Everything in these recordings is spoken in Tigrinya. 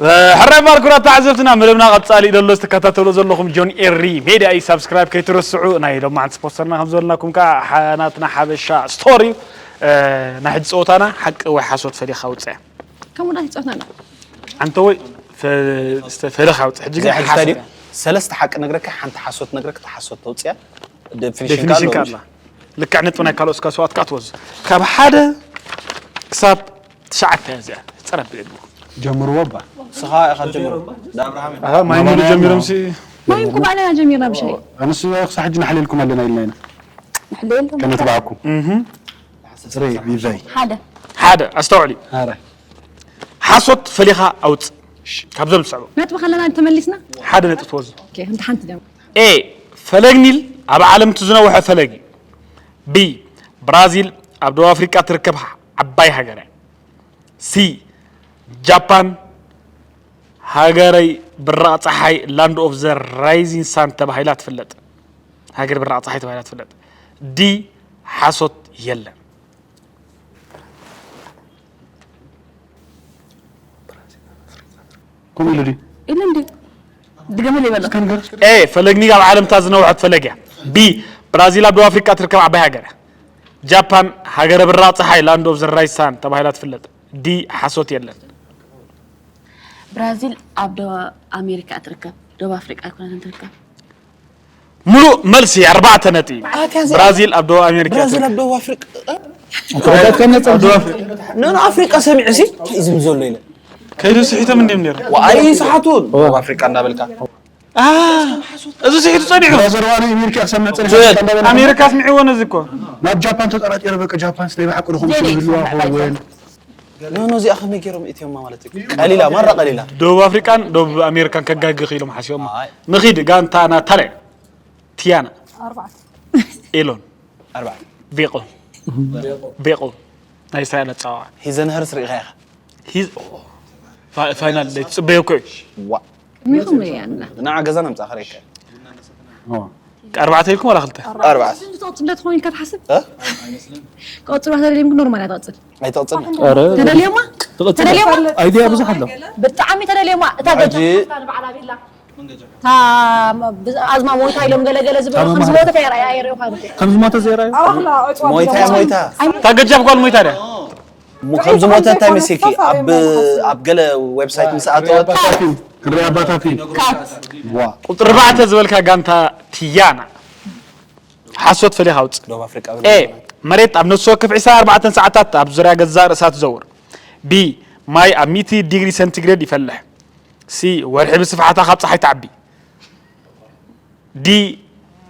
ሕራይ እምበኣር ክቡራት ተዓዘብትና፣ መደብና ቀጻሊ እዩ ዘሎ። ዝተከታተሉ ዘለኹም ጆን ኤሪ ሜድያ እዩ። ሳብስክራይብ ከይትረስዑ። ናይ ሎማዓንቲ ስፖንሰርና ከም ዝበልናኩም ከኣ ሓ-፣ ናትና ሓበሻ ስቶር እዩ። እ፣ ናይ ሕጂ ጸወታና ሓቂ ወይ ሓሶት ፈሊኻ ውጽእ። ከምኡ ናት ይጸወትና ኣሎ። ኣንተ ወይ ፈ-፣ ፈሊኻ ውጽእ። ሕጂ ግን እዚ ሕጂ ሓሶት እንታይ ድዩ? እያ። ሰለስተ ሓቂ ነግረካ፣ ሓንቲ ሓሶት ነግረካ፣ እታ ሓሶት ተውጽያ። ዴፊኒሽን ዴፊኒሽን ካለው ካላ። ልክዕ ነጥቢ ናይ ካልኦት ስካ ሰዋት ካትወዝ። ካብ ሓደ ክሳብ ትሽዓተ እያ እዚኣ። ጸረ ኣቢለ ኣለኹ። ጀምርዎ እባ። ንስኻ ኢኻ ትጀምሮ። ዳ ኣብርሃም። ኣሃ፣ ማይ ሙሉ ማይ ጀሚሮም ሲ። ማይ እኮ ባዕልና ጀሚርና ብሻይ። ኣንስ ክሳብ ሕጂ ንሕልየልኩም ኣለና ኢልና ኢና። ንሕልየልኩም። ከነትብዓኩም። እህ። ጽሬ ቢዛይ። ሓደ። ሓደ፣ ኣስተውዕሊ። ኣረ። ሓሶት ፈሊኻ ኣውጽእ። እሺ፣ ካብዞም ዝስዕቡ። ነጥቢ ከለና ተመሊስና? ሓደ ነጥቢ ትወዝ። ኦኬ፣ እንተ ሓንቲ ደም። ኤ፣ ፈለግ ኒል ኣብ ዓለም እቲ ዝነውሐ ፈለግ እዩ። ቢ፣ ብራዚል ኣብ ደቡብ ኣፍሪቃ ትርከብ ዓባይ ሃገር እያ። ሲ፣ ጃፓን ሃገረይ ብራቕ ጸሓይ፣ ላንድ ኦፍ ዘ ራይዚንግ ሳን ተባሂላ ትፍለጥ። ሃገር ብራቕ ጸሓይ ተባሂላ ትፍለጥ። ዲ፣ ሓሶት የለን። ከምኡ ኢሉ ድዩ? ኢሉ እንድዩ። ድገመለይ በሎ። እስከ ንገር። ኤ፣ ፈለግ ኒል ኣብ ዓለም እታ ዝነውሐት ፈለግ እያ። ቢ፣ ብራዚል ኣብ ደቡብ ኣፍሪቃ ትርከብ ዓባይ ሃገር እያ። ጃፓን ሃገረ ብራቕ ጸሓይ፣ ላንድ ኦፍ ዘ ራይዚንግ ሳን ተባሂላ ትፍለጥ። ዲ፣ ሓሶት የለን። ብራዚል ኣብ ደቡብ ኣሜሪካ ትርከብ፣ ደቡብ ኣፍሪቃ ኣይኮነትን ትርከብ። ሙሉእ መልሲ ኣርባዕተ ነጥቢ። ኣታ ዘ-፣ ብራዚል ኣብ ደቡብ ኣሜሪካ ብራዚል ትርከብ። ኣብ ደቡብ ኣፍሪቃ፣ እ? ተረዳእካ ነጥቢ? ኣብ ደቡብ ኣፍሪቃ። ኖ፣ ኖ፣ ኣፍሪቃ ሰሚዑ ሲ፣ እንታይ እዩ ዝብል ዘሎ ኢለ። ከይዱ ስሒቶም እንድዮም ነይሮም። ዋይ፣ ሰሓቱ። ደቡብ ኣፍሪቃ እንዳበልካ። አ፣ እዚ ስሒቱ ጸኒሑ። ብራዘር፣ ዋላ ኣሜሪካ ክሰምዕ ጸኒሑ። ትብል። ኣሜሪካ ኣስሚዕዎ ነዚ እኮ። ናብ ጃፓን ተጠራጢረ፣ በቃ ጃፓን ስለ ብሓቂ ድኹም ዘይለይ ስለ ዝህልዋ ዝሰምዕ ኾን። ባይታ። ኖ፣ ኖ፣ እዚኣ ከመይ ገይሮም እትዮማ ማለት እዩ? ቀሊላ፣ ማራ ቀሊላ። ደቡብ ኣፍሪቃን ደቡብ ኣሜሪካን ከጋግዩ ኢሎም ሓሲቦም። ኣይ። ንኺድ ጋንታ ናታለ፣ ቲያና፣ ኣርባዕተ። ኤሎን፣ ኣርባዕተ። ቤቆ፣ ቤቆ፣ ናይ እስራኤል ኣጸዋውዓ። ሂዘንህርስ ርኢኻ ኢኻ? ሂዝ-፣ ፋ-፣ ፋይናል ለይትጽበዮ እኮ እዩ። ዋ። ቅድሚኹም እያ እና። ንዓ ገዛ ነምጻእ ከረይከ። ኦ። ኣርባዕተ ኢልኩም ዋላ ክልተ? ኣርባዕተ። ስንት ትቐጽል እንደ ትኾይን ኢልካ ትሓስብ? እ? ቀጽሉ ተደልዮም ግን ኖርማል እያ ትቐጽል። ኣይትቐጽል። ኧረ። ተደልዮማ? ትቐጽል። ተደልዮማ? ኣይድያ ብዙሕ ኣሎ። ብጣዕሚ ተደልዮማ። እታ ገጃ ሕጂ ንባዕላ ቤላ። እታ ብ-፣ ኣዝማ ሞይታ ኢሎም ገለ ገለ ዝበሉ ታማ ከም ማህበር። ዝሞተ ተራ-፣ ኣየርእዩኻ። ከም ዝሞተ ዘይራዩ? ኣኽላ፣ እጽዋት ሞይታ፣ ሞይታ። ኣይ፣ እታ ገጃፍ ጓል ሞይታ ድያ? ሞ-፣ ከም ዝሞተ እንታይ መሲልኪ? ኣብ፣ ኣብ ገለ ዌብሳይት ምስ ኣተወት ክንርኢ ኣባታፊ። ካት። ዋ። ቁጽሪ ኣርባዕተ ዝበልካ ጋንታ ቲያና። ሓሶት ፈሊኻ ኣውጽእ። ደቡብ ኣፍሪቃ ኤ፣ መሬት ኣብ ነፍሲ ወከፍ ዕስራን ኣርባዕተን ሰዓታት ኣብ ዙርያ ገዛእ ርእሳ ትዘውር። ቢ፣ ማይ ኣብ ሚእቲ ዲግሪ ሰንቲግሬድ ይፈልሕ። ሲ፣ ወርሒ ብስፍሓታ ካብ ጸሓይ ትዓቢ። ዲ፣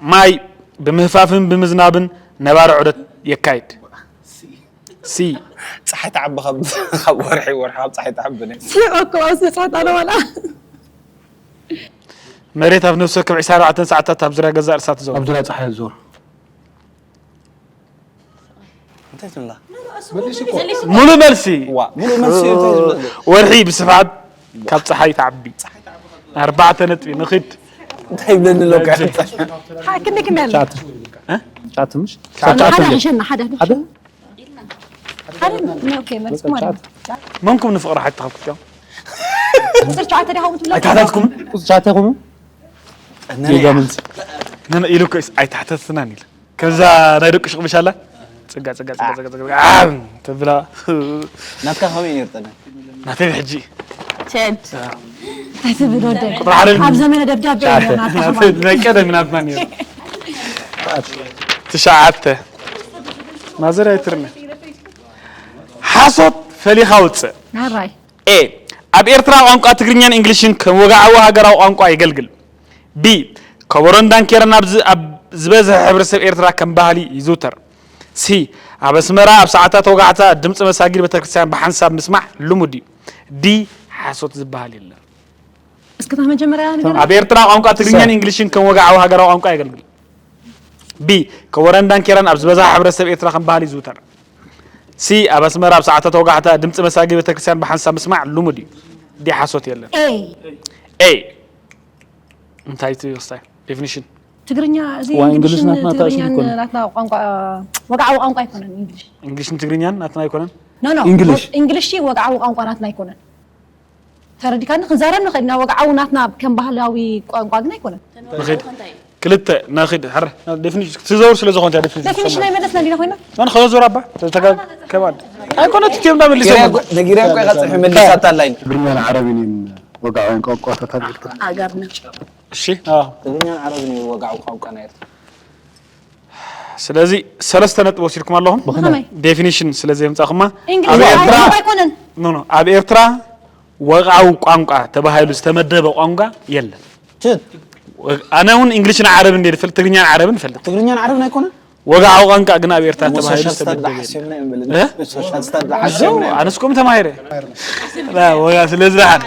ማይ ብምህፋፍን ብምዝናብን ነባሪ ዑደት የካይድ። ሲ። ጸሓይ ትዓቢ ካብ፣ ካብ ወርሒ፣ ወርሒ ካብ ጸሓይ ትዓቢ፣ ናይ። ስቕ እኮ ኣብ ስነ-ጽሑፍ ኣነ ዋላ። መሬት ኣብ ነፍሲ ወከፍ ዕስራን ኣርባዕተን ሰዓታት ኣብ ዙርያ ገዛእ ርእሳ ትዘውር። ኣብ ዙርያ ጸሓይ ትዞር። እንታይ ትብላ? ሙሉ መልሲ። ዋ፣ ሙሉ መልሲ እዩ፣ እንታይ ዝብል? ወርሒ ብስፍሓት ካብ ጸሓይ ትዓቢ። ኣርባዕተ ነጥቢ ንኺድ። እንታይ ይብለኒ ኣሎ? ሓ-፣ ክንዲ ክንዲ ኣሎ። ቻት። እ? ቻት ምሽ? ቻት ሓደ ቻት። ሕሸና፣ ሓደ። ሓደ? ሓደ? ኦኬ፣ መልስኩም ሓደ። መንኩም ንፍቕሪ ሓቲ ካብ ክትዮም? ቁጽሪ ትሽዓተ ዲኻ ትብላ? ኣይተሓታትኩምን? ቁጽሪ ትሽዓተ ኢኹም? ጌጋ መልሲ። ነነ ኢሉ እኮ ኢስ-፣ ኣይተሓተትናን ኢሉ። ከምዛ ናይ ደቂ ሹቕ ምሻላ? ጽጋ፣ ጽጋ፣ ጽጋ፣ ጽጋ፣ ጽጋ፣ ጽጋ፣ ዓም! ተብላ። ናትካ ከመይ ነይሩ ጠነ? ናተይ ሕጂ። ቸድ። እንታይ ትብል ወደ? ቁጥሪ ሓደ። ኣብ ዘመነ ደብዳቤ እዩ ናትካ ናተይ ከማን። ናይ ቀደም ናትና ነይሩ። ትሽዓተ። ማዘር ኣይትርነ። ሓሶት ፈሊኻ ውጽእ። ናራይ። ኤ፣ ኣብ ኤርትራ ቋንቋ ትግርኛን እንግሊሽን ከም ወግዓዊ ሃገራዊ ቋንቋ የገልግል። ቢ፣ ከበሮን ዳንኬራን ኣብ ዝ-፣ ኣብ ዝበዝሐ ሕብረተሰብ ኤርትራ ከም ባህሊ ይዝውተር። ሲ፣ ኣብ ኣስመራ ኣብ ሰዓታት ወጋሕታ ድምጺ መሳጊድ ቤተክርስትያን ብሓንሳብ ምስማዕ ልሙድ እዩ። ዲ፣ ሓሶት ዝበሃል የለን። እስከ እታ መጀመርያ ንገረኒ። ኣብ ኤርትራ ቋንቋ ትግርኛን እንግሊሽን ከም ወግዓዊ ሃገራዊ ቋንቋ የገልግል። ቢ፣ ከበሮን ዳንኬራን ኣብ ዝበዝሐ ሕብረተሰብ ኤርትራ ከም ባህሊ ይዝውተር። ሲ፣ ኣብ ኣስመራ ኣብ ሰዓታት ወጋሕታ ድምጺ መሳጊድ ቤተክርስትያን ብሓንሳብ ምስማዕ ልሙድ እዩ። ዲ፣ ሓሶት የለን። ኤ። ኤ። እንታይ እቲ ክስታይ? ዴፊኒሽን። ትግርኛ፣ እዚ ዋ፣ እንግሊሽ እንግሊሽን ናትና ትግርኛን ታሽን ይኮነ። ናትና ቋንቋ፣ ወግዓዊ ቋንቋ ኣይኮነን እንግሊሽ። እንግሊሽን ትግርኛን ናትና ኣይኮነን? ኖ፣ ኖ። እንግሊሽ። እንግሊሽ ወግዓዊ ቋንቋ ናትና ኣይኮነን። ተረዲካኒ። ክንዛረብ ንኽእል ኢና። ወግዓዊ ናትና ከም ባህላዊ ቋንቋ ግን ኣይኮነን። ንኺድ ክልተ ንኺድ ሕረ ዴፊኒሽን ክትዘውር ስለ ዝኾንት ያ ዴፊኒሽን ዴፊኒሽን ናይ መለስና ዲና ኮይና ማን ኸዞር ኣባ ተተጋ ከማን ኣይኮነት እትዮም ዳ መሊሰ ነጊርያ እኮ ኢኻ ጽሒፍ መሊሳታ ኣላ ኢሉ ትግርኛን ዓረብን እዮም ወግዓውያን ቋንቋታት ኣብ ኤርትራ። ሃገርና እሺ ኣዎ ትግርኛን ዓረብን እዩ ወግዓዊ ቋንቋ ናይ ኤርትራ ስለዚ ሰለስተ ነጥቢ ወሲድኩም ኣለኹም ብኸመይ? ዴፊኒሽን ስለ ዘምጻኹማ ኣብ እንግሊዝ ኤርትራ ኣይኮነን ኖ ኖ ኣብ ኤርትራ ወግዓዊ ቋንቋ ተባሂሉ ዝተመደበ ቋንቋ የለን ትት ኣነ እውን እንግሊሽን ዓረብን እንደ ትፈልጥ ትግርኛን ዓረብን እፈልጥ ትግርኛን ዓረብን ኣይኮነን ወግዓዊ ቋንቋ ግን ኣብ ኤርትራ ተባሂሉ ሞሰሻ ዝተመደበ የለን። ሓሲብና ይበል እ? ሶሻል ስታዲ ሓሲብና ይበል ኣነስኩም ተማሂረ ወጋ ስለዚ ደሓን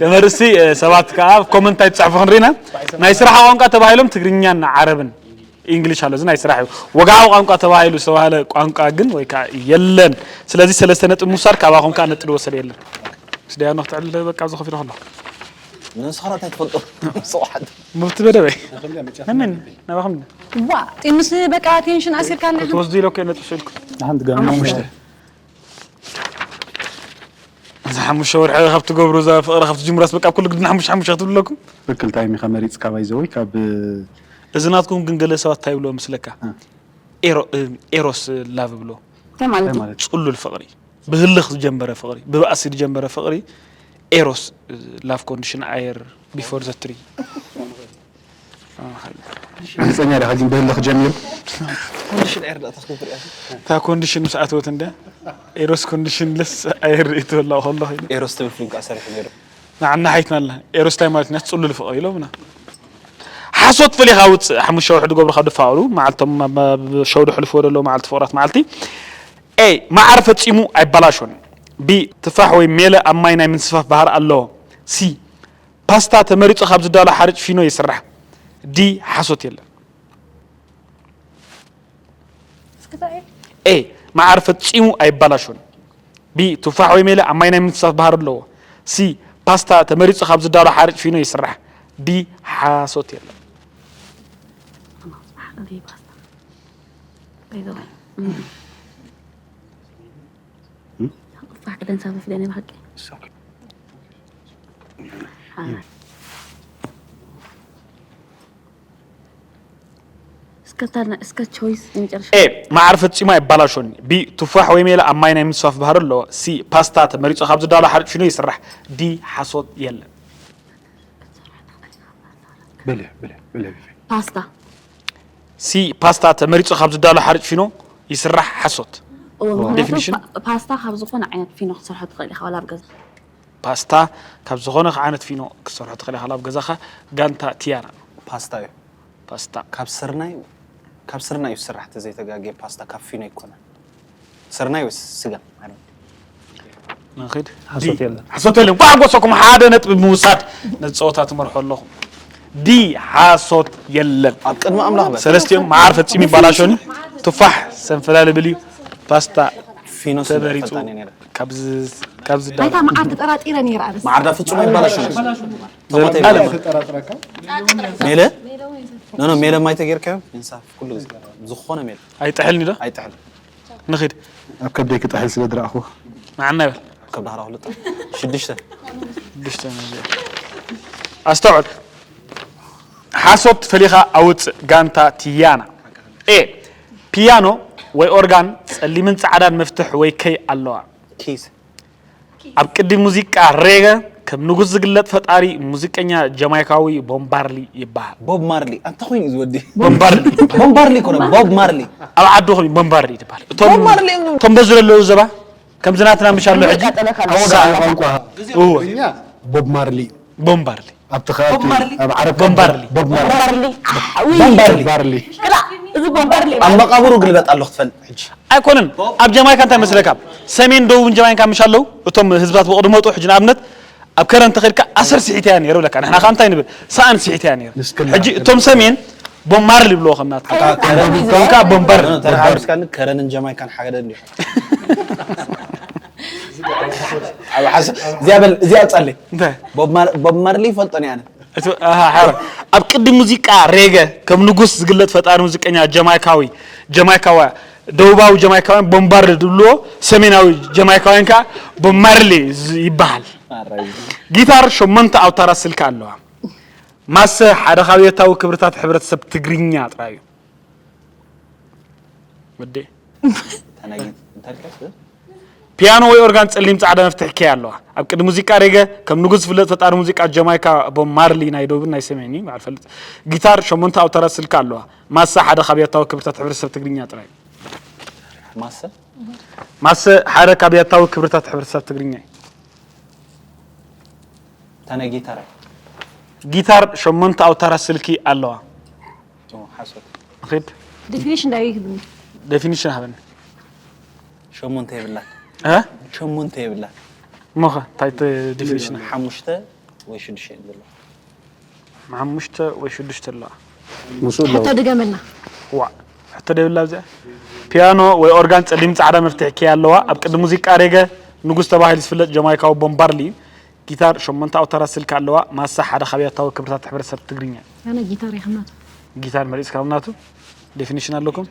ከመርሲ ሰባት ከዓ ኮመንት ኣይትፅሕፉ ክንርኢና ናይ ስራሕ ቋንቋ ተባሂሎም ትግርኛን ዓረብን እንግሊሽ ኣሎ እዚ ናይ ስራሕ እዩ ወግዓዊ ቋንቋ ተባሂሉ ዝተባሃለ ቋንቋ ግን ወይ ከዓ የለን ስለዚ ሰለስተ ነጥቢ ምውሳድ ካባኹም ከዓ ነጥቢ ወሰደ የለን ስደያኖ ክትዕልል በቃ ኣብዚ ከፊሉ ከሎ ንስኻ እንታይ ትፈልጦ ሰውሓት ሙፍቲ በደበይ ነመን ናባኹም ዋ ጢኑስ በቃ ቴንሽን ኣሲርካና ክትወስዱ ኢለ እኮ ነጥቢ ስልኩ ሓንቲ ገና ሓሙሽተ እዛ ሓሙሽተ ወርሒ ካብ ትገብሩ እዛ ፍቕሪ ካብ ትጅምራስ በቃ ኩሉ ግድን ሓሙሽተ ሓሙሽተ ክትብሉ ኣለኩም ትክክል ታይም ኢኻ መሪፅካ ባይዘወይ ካብ እዚ ናትኩም ግን ገለ ሰባት እንታይ ይብሎ ምስለካ ኤሮ- ኤሮስ ላቭ ብሎ እንታይ ማለት እዩ ማለት ፅሉል ፍቕሪ ብህልኽ ዝጀመረ ፍቕሪ ብባእሲ ዝጀመረ ፍቕሪ ኤሮስ ላቭ ኮንዲሽን ኣየር ቢፎር ዘ ትሪ ግልፀኛ ዲኻ ግን ብህልኽ ጀሚሩ ኮንዲሽን ኤር ዳታ ክትሪያ እታ ኮንዲሽን ምስ ኣተወት እንደ ኤሮስ ኮንዲሽን ለስ ኣየር ርእይቶ ላ ከሎ ኮይኑ ኤሮስ ትብል ፊልም ከዓ ሰሪሑ ነይሩ ንዓና ሓይትና ኣላ ኤሮስ እንታይ ማለት ኢና ፅሉል ፍቕሪ ኢሎምና ሓሶት ፈሊኻ ውፅእ ሓሙሽተ ወርሒ ድገብሩ ካብ ድፋቕሩ መዓልቶም ኣብ ሸው ድሕልፍዎ ደለዉ መዓልቲ ፍቕራት መዓልቲ ኤ መዓር ፈፂሙ ኣይባላሾን ቢ ትፋሕ ወይ ሜለ ኣብ ማይ ናይ ምንስፋፍ ባህሪ ኣለዎ ሲ ፓስታ ተመሪፁ ካብ ዝዳሎ ሓርጭ ፊኖ ይስራሕ ዲ ሓሶት የለን ኤ መዓር ፈፂሙ ኣይባላሾን ቢ ቱፋሕ ወይ ሜለ ኣብ ማይ ናይ ምንስፋፍ ባህሪ ኣለዎ ሲ ፓስታ ተመሪፁ ካብ ዝዳሎ ሓርጭ ፊኖ ይስራሕ ዲ ሓሶት የለን ፋሕ ክደን ሳፈፍ ደኔ ብሓቂ እስከ ታ- እስከ ቾይስ የመጨረሻ ኤ መዓር ፈፂሙ ኣይባላሾን ቢ ቱፋሕ ወይ ሜለ ኣብ ማይ ናይ ምስፋፍ ባህሪ ኣለዎ ሲ ፓስታ ተመሪፁ ካብ ዝዳሎ ሓርጭ ፊኖ ይስራሕ ዲ ሓሶት የለን በለ በለ በለ ቢፈይ ፓስታ ሲ ፓስታ ተመሪፁ ካብ ዝዳሎ ሓርጭ ፊኖ ይስራሕ ሓሶት እዎ፣ ምክንያቱ ዴፊኒሽን? ፓ- ፓስታ ካብ ዝኾነ ዓይነት ፊኖ ክትሰርሖ ትኽእል ኢኻ ዋላ ኣብ ገዛ ፓስታ ካብ ዝኾነ ዓይነት ፊኖ ክትሰርሖ ትኽእል ኢኻ ኣብ ገዛኻ ጋንታ ቲያና ፓስታ እዩ ፓስታ ካብ ስርናይ ካብ ስርናይ እዩ ዝስራሕ ተዘይተጋግየ ፓስታ ካብ ፊኖ ኣይኮነን ስርናይ ወይ ስጋ ማለት እዩ። ንኺድ ሓሶት የለን። ሓሶት የለን ኳ ጎሰኩም ሓደ ነጥቢ ምውሳድ ነዚ ፀወታ ትመርሖ ኣለኹም ዲ ሓሶት የለን ኣብ ቅድሚ ኣምላኽ በል ሰለስቲኦም መዓር ፈፂሙ ይባላሾኒ ቱፋሕ ሰንፈላል ብል እዩ ፓስታ ፊኖ ተበሪፁ ስፈጣኒ ነረ ካብዚ ካብዚ ዳ ናይታ መዓር ተጠራጢረ ነይረ ኣነስ ማዕዳ ፍጹም ኣይባላሽ ዘለዓለም ሜለ ኖ ኖ ሜለ ማይ ተጌርካዮ ምንሳፍ ኩሉ ግዜ ዝኾነ ሜለ ኣይጥሕልኒ ዶ ኣይጥሕል ንኺድ ኣብ ከብደይ ክጥሕል ስለ ዝረኣኹ ንዓና ይበል ከብዳህራ ክልጣ ሽዱሽተ ሽዱሽተ ነዚ ኣስተውዕል ሓሶት ፈሊኻ ኣውፅእ ጋንታ ቲያና ኤ ፒያኖ ወይ ኦርጋን ፀሊምን ፃዕዳን መፍትሕ ወይ ከይ ኣለዋ ኪስ ኣብ ቅዲ ሙዚቃ ሬገ ከም ንጉስ ዝግለጥ ፈጣሪ ሙዚቀኛ ጀማይካዊ ቦምባርሊ ይበሃል ቦብ ማርሊ ኣንታ ኮይኑ እዩ ዝወዲ ቦምባርሊ ቦብ ማርሊ ኮነ ቦብ ማርሊ ኣብ ዓድኹም እዩ ቦምባርሊ ትበሃል እቶም ቦብ ማርሊ እዮም እቶም በዚ ዘለዉ ዘባ ከምዚ ናትና ምሽ ኣሎ ሕጂ ቀጠለካ ሳ- ቋንቋ እወ ቦብ ማርሊ እዩ ቦምባርሊ ኣብቲ ከባቢ ቦብ ማርሊ? ኣብ ዓረብ ቦብ ማርሊ። ቦብ ማርሊ ማርሊ ቦብ ማርሊ ማርሊ ክላ እዚ ቦምባርሊ ኣብ መቃብሩ ግልበጥ ኣሎ ክትፈልጥ ሕጂ ኣይኮነን ኣብ ጀማይካ እንታይ መስለካ ሰሜን ደቡብን ጀማይካ ምሽ ኣለዉ እቶም ህዝብታት ብቕድመጡ ሕጂ ንኣብነት ኣብ ከረን ተኸድካ ኣሰር ስሒት እያ ነይሩ ብለካ ንሕና ከ እንታይ ንብል ሰኣን ስሒት እያ ነይሩ ንስክላ ሕጂ እቶም ሰሜን ቦምባርሊ ይብልዎ ከም ናትካ እቶም ከዓ ቦምባርሊ ተረሓብስካኒ ከረንን ጀማይካን ሓገደ እንዲሁ እዚኣ በል እዚኣ ፃለይ እንታይ ቦብ ማርሊ ይፈልጦ ኒ ኣነ እቲ ኣሃ፣ ሓረ። ኣብ ቅዲ ሙዚቃ ሬገ ከም ንጉስ ዝግለጽ ፈጣሪ ሙዚቀኛ ጀማይካዊ ጀማይካዋ ደቡባዊ ጀማይካውያን ቦምባርሊ ዝብልዎ ሰሜናዊ ጀማይካውያን ከዓ ቦማርሊ ዝ- ይበሃል ጊታር ሸሞንተ ኣውታራት ስልኪ ኣለዋ። ማሰ ሓደ ካብ ኣብነታዊ ክብርታት ሕብረተሰብ ትግርኛ ጥራይ እዩ። ወዲ ፒያኖ ወይ ኦርጋን ጸሊም ጻዕዳ መፍትሕ ኬ ኣለዋ። ኣብ ቅዲ ሙዚቃ ሬገ ከም ንጉስ ዝፍለጥ ፈጣሪ ሙዚቃ ጀማይካ ቦብ ማርሊ ናይ ደቡብን ናይ ሰሜን እዩ። በዓል ፈልጥ ጊታር ሸሞንተ ኣውታራት ስልኪ ኣለዋ። ማሰ ሓደ ካብ ኣብነታዊ ክብርታት ሕብረተሰብ ትግርኛ ጥራይ እዩ። ማሰ ማሰ ሓደ ካብ ኣብነታዊ ክብርታት ሕብረተሰብ ትግርኛ እዩ። ታና ጊታር ጊታር ሸሞንተ ኣውታራት ስልኪ ኣለዋ። ሓሶት ንኺድ ዴፊኒሽን እንታይ ይህብኒ? ዴፊኒሽን ሃበኒ። ሸሞንተ የብላን። እ? ሸሞንተ የብላን። እሞኸ እንታይ እቲ ዴፊኒሽን? ሓሙሽተ ወይ ሽዱሽተ እዮም ዘለዋ። ሓሙሽተ ወይ ሽዱሽተ ኣለዋ። ምስኡ ኣለዎ። ሕቶ ድገመልና። ዋ ሕቶ ደብላ ኣብዚኣ ፒያኖ ወይ ኦርጋን ጸሊም ጻዕዳ መፍትሕ ኬ ኣለዋ። ኣብ ቅዲ ሙዚቃ ሬገ ንጉስ ተባሂሉ ዝፍለጥ ጀማይካዊ ቦብ ማርሊ። ጊታር ሸሞንተ ኣውታራት ስልኪ ኣለዋ። ማሳ ሓደ ካብ ኣብነታዊ ክብርታት ሕብረተሰብ ትግርኛ። ኣነ ጊታር ይሕምናት። ጊታር መሪጽ ካብ ናቱ ዴፊኒሽን ኣለኩም?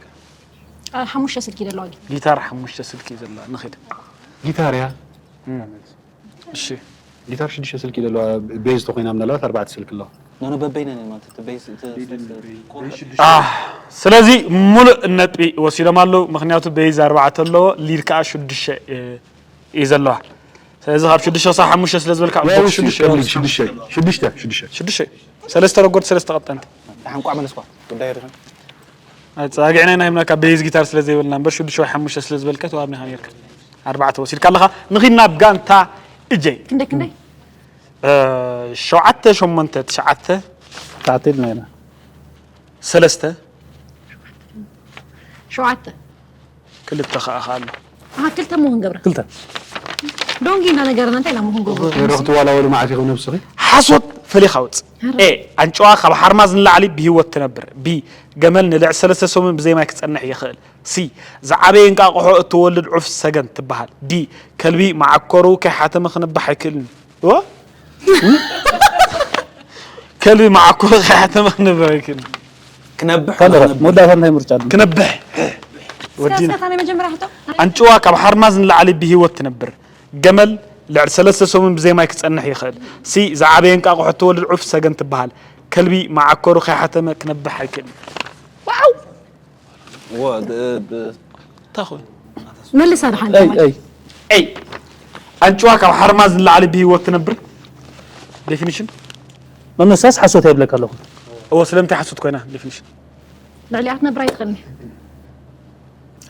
ሓሙሽተ ስልኪ ዘለዋ ግን ጊታር ሓሙሽተ ስልኪ እዩ ዘለዋ። ንኺድ ጊታር እያ። እሺ ጊታር ሽዱሽተ ስልኪ ዘለዋ። ቤዝ ተኮይና ምናልባት ኣርባዕተ ስልኪ ኣለዋ። ኖኖ በበይነን ማለት እቲ ቤዝ እቲ ኮርድ ኣህ፣ ስለዚ ሙሉእ ነጥቢ ወሲዶም ኣለዉ። ምክንያቱ ቤዝ ኣርባዕተ ኣለዎ፣ ሊድ ከዓ ሽዱሽተ እዩ ዘለዋ። ስለዚ ካብ ሽዱሽተ ክሳብ ሓሙሽተ ስለ ዝበልካ ወይ ሽዱሽተ ሽዱሽተ ሽዱሽተ ሽዱሽተ ሽዱሽተ ሽዱሽተ ሰለስተ ረጎድ ሰለስተ ቀጠንቲ ሓንቋ መለስኳ ጉዳይ ርኸን ጸጋጊዕና ኢና ሂብናካ ቤዝ ጊታር ስለ ዘይበልና እምበር ሽዱሽተ ወይ ሓሙሽተ ስለ ዝበልካ ተዋብኒኻ ነርካ። ኣርባዕተ ወሲድካ ኣለኻ። ንኺድ ናብ ጋንታ እጀይ ክንደይ ክንደይ እ፣ ሸውዓተ ሸሞንተ ትሽዓተ ታዕተ ኢልና ኢና። ሰለስተ ሸውዓተ ክልተ ከዓ ኣሎ። ኣሃ ክልተ እሞ ክንገብራ ክልተ ዶንጊ እና ነገርና እንታይ ኢና እሞ ክንገብሮ? ረኽቲ ዋላ ወሉ መዓት ይኸው ነብስኺ። ሓሶት ፈሊኻ ውፅ። ኤ ኣንጭዋ ካብ ሓርማዝ ንላዕሊ ብህይወት ትነብር። ቢ ገመል ንልዕሊ ሰለስተ ሰሙን ብዘይ ማይ ክፀንሕ ይኽእል። ሲ ዝዓበየ እንቃቆሖ እትወልድ ዑፍ ሰገን ትበሃል። ዲ ከልቢ መዓኮሩ ከይሓተመ ክነብሕ ኣይክእልን። ዎ? ከልቢ መዓኮሩ ከይሓተመ ክነብር ኣይክእልን። ክነብሕ ፈለኸ መወዳእታ እንታይ ምርጫ ኣሎ? ክነብሕ ወዲና ስታ ናይ መጀመርያ ሕቶ ኣንጭዋ ካብ ሓርማዝ ንላዕሊ ብህይወት ትነብር። ገመል ልዕሊ ሰለስተ ሰሙን ብዘይ ማይ ክጸንሕ ይኽእል። ሲ ዝዓበየ እንቃቑሖ እትወልድ ዑፍ ሰገን ትበሃል። ከልቢ መዓኮሩ ከይሓተመ ክነብሕ ኣይክእልን። ወ ብ- ብ- እንታይ ኾን? መልሳ ድሓን ኣይ ኣይ ኤይ ኣንጭዋ ካብ ሓርማዝ ንላዕሊ ብህይወት ትነብር። ዴፊኒሽን መመሳስ ሓሶት የብለካ ኣለኹ። እዎ ስለምንታይ ሓሶት ኮይና ዴፊኒሽን? ልዕሊኣ ክትነብር ኣይትኽእልን።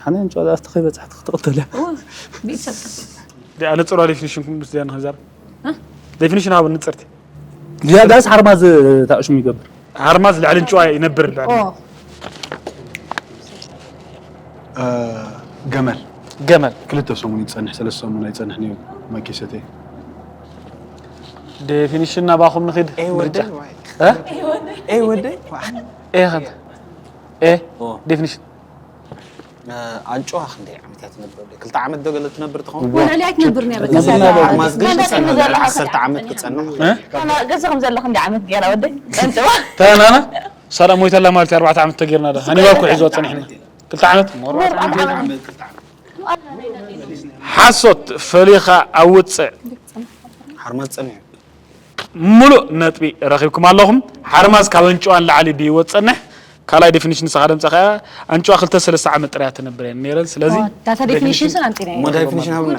ሓነ ኣንጭዋ ኣፍቲ ከይበጻሕቲ ክትቕተል እያ። ቢሰጥ ዲኣ ንጽሯ ዴፊኒሽን ኩም ምስ ዲያ ንኽዛር ዴፊኒሽን ሃቡ ንጽርቲ ዝያዳስ ሓርማዝ ታእሽሙ ይገብር። ሓርማዝ ልዕሊ ኣንጭዋ ይነብር ልዕሊ ኦ ገመል ገመል ክልተ ሰሙን ይጸንሕ፣ ሰለስተ ሰሙን ኣይጸንሕን እዩ። ማይ ከይሰተየ ዴፊኒሽን ናባኹም ንኺድ ኤ ወደይ ምርጫ። ዋይ። እ? ኤ ወደይ ዋይ። ኤ ኸንተ ኤ ኦ። ዴፊኒሽን ኣንጭዋ ክንደይ ዓመት እያ ትነብር? ክልተ ዓመት ዶ ገለ ትነብር ትኸውን? ወልዕሊ ኣይትነብር ነበር ነበር ነበር። ሓርማዝ ግን ትጸንሕ፣ ልዕሊ ዓሰርተ ዓመት ክትጸንሕ። እ? ገዛ ከም ዘለኹ እንዲ ዓመት ገይራ ወደይ ኣንጭዋ ተናና ሳላ ሞይተላ ማለት ኣርባዕተ ዓመት ተጌርና ዳ ሃኒባ እኮ ሒዝዋ ጸኒሕና ክልተ ዓመት ሓሶት ፈሊኻ ኣውፅእ። ሓርማዝ ጸኒሑ። ሙሉእ ነጥቢ ረኺብኩም ኣለኹም። ሓርማዝ ካብ ኣንጭዋ ንላዕሊ ብህይወት ጸንሕ። ካልኣይ ዴፊኒሽን ንስኻ ደምጻ ከኣ ኣንጭዋ ክልተ ሰለስተ ዓመት ጥራይ ትነብር እየን ነይረን። ስለዚ ዳታ ዴፊኒሽን ስን ኣንጢና ሞ ዳይፊኒሽን ሃብና።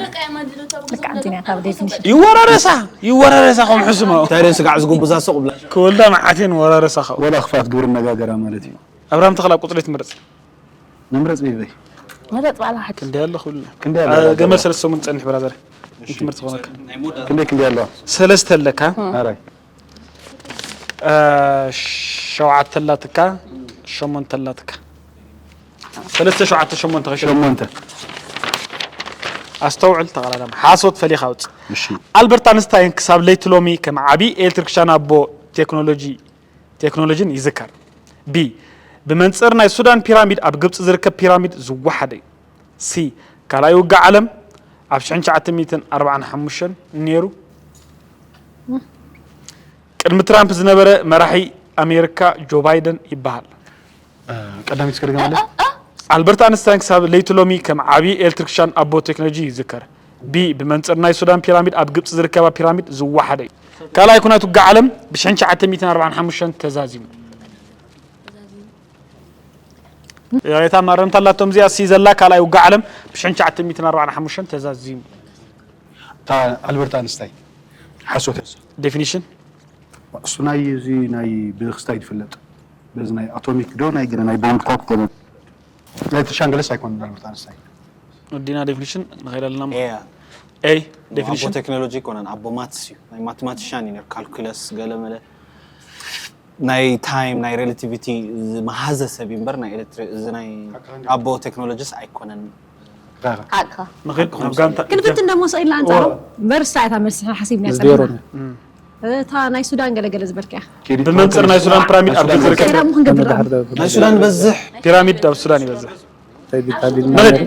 ልክ ኣንጢና ካብ ዴፊኒሽን ይወራረሳ ይወራረሳ ከም ሕሱማ እንታይ ደን ስጋዕ ዝጉብዛ ሱቕ ብላ። ክወልዳ መዓቴን ወራረሳ ካብ ወላ ክፋት ግብሪ ነጋገራ ማለት እዩ። ኣብርሃም ተኽላ ቁጽሪ ትመርጽ ንምረጽ ቤበይ። መረጥ ባላ ሓቂ ክንደይ ኣሎ ክብል ክንደይ ኣሎ ገመል ሰለስተ ሰሙን ጸንሕ ብራዘር ትምህርቲ ኾነካ ክንደይ ክንደይ ኣሎ ሰለስተ ኣለካ ኣራይ ሸውዓተ ኣላትካ ሸሞንተ ኣላትካ ሰለስተ ሸውዓተ ሸሞንተ ከሸ ሸሞንተ ኣስተውዕል ተቐዳዳሚ ሓሶት ፈሊኻ ውፅ እሺ ኣልበርት ኣንስታይን ክሳብ ለይቲ ሎሚ ከም ዓብዪ ኤሌክትሪክሻን ኣቦ ቴክኖሎጂ ቴክኖሎጂን ይዝከር። ቢ ብመንፅር ናይ ሱዳን ፒራሚድ ኣብ ግብፂ ዝርከብ ፒራሚድ ዝወሓደ እዩ። ሲ ካልኣይ ውግእ ዓለም ኣብ ሽሕን ትሽዓተ ሚእትን ኣርባዓን ሓሙሽተን ነይሩ። ቅድሚ ትራምፕ ዝነበረ መራሒ ኣሜሪካ ጆ ባይደን ይበሃል። ቀዳሚት እስከ ድገመለይ ኣልበርት ኣንስታይን ክሳብ ለይቲ ሎሚ ከም ዓብዪ ኤሌክትሪክሻን ኣቦ ቴክኖሎጂ ይዝከር። ቢ፣ ብመንጽር ናይ ሱዳን ፒራሚድ ኣብ ግብጺ ዝርከባ ፒራሚድ ዝወሓደ እዩ። ካልኣይ ኩናት ውግእ ዓለም ብሽሕን ትሽዓተ ሚእትን ኣርባዓን ሓሙሽተን ተዛዚሙ። ያሬታ ማረምታ ኣላቶም እዚኣ ሲ ዘላ ካልኣይ ውግእ ዓለም ብሽሕን ትሽዓተ ሚእትን ኣርባዓን ሓሙሽተን ተዛዚሙ። ኣልበርት ኣንስታይ ሓሶት። ዴፊኒሽን እሱ ናይ እዚ ናይ ብክስታይ ዝፍለጥ በዚ ናይ ኣቶሚክ ዶ ናይ ገለ ናይ ቦምብታት ገለ ናይ ትሻንገለስ ኣይኮነን ኣልበርት ኣንስታይ። ወዲና ዴፊኒሽን ንኸይድ ኣለና። ኤያ ኤይ ኣቦ ዴፊኒሽን ቴክኖሎጂ ይኮነን ኣቦ ማትስ እዩ። ናይ ማትማቲሻን እዩ ነይሩ። ካልኩለስ ገለ መለ ናይ ታይም ናይ ሬላቲቪቲ ዝመሃዘ ሰብ እዩ እምበር ናይ ኤሌክትሪ እዚ ናይ ኣቦ ቴክኖሎጂስ ኣይኮነን። ሓቅኻ ንኸይድ ናብ ጋንታ ክንፍትን ደሞ ስቕ ኢልና ኣንጻሩ መርሳ እታ መልሲ ሓሲብና ዜሮ ጸኒሕና። እታ ናይ ሱዳን ገለገለ ዝበልክያ ብመንጽር ናይ ሱዳን ፒራሚድ ኣብ ግብጽ ዝርከብ ከይዳ ምኹን ገምግራ ናይ ሱዳን በዝሕ ፒራሚድ ኣብ ሱዳን ይበዝሕ። ታይ ቢታሊል ንኸይድ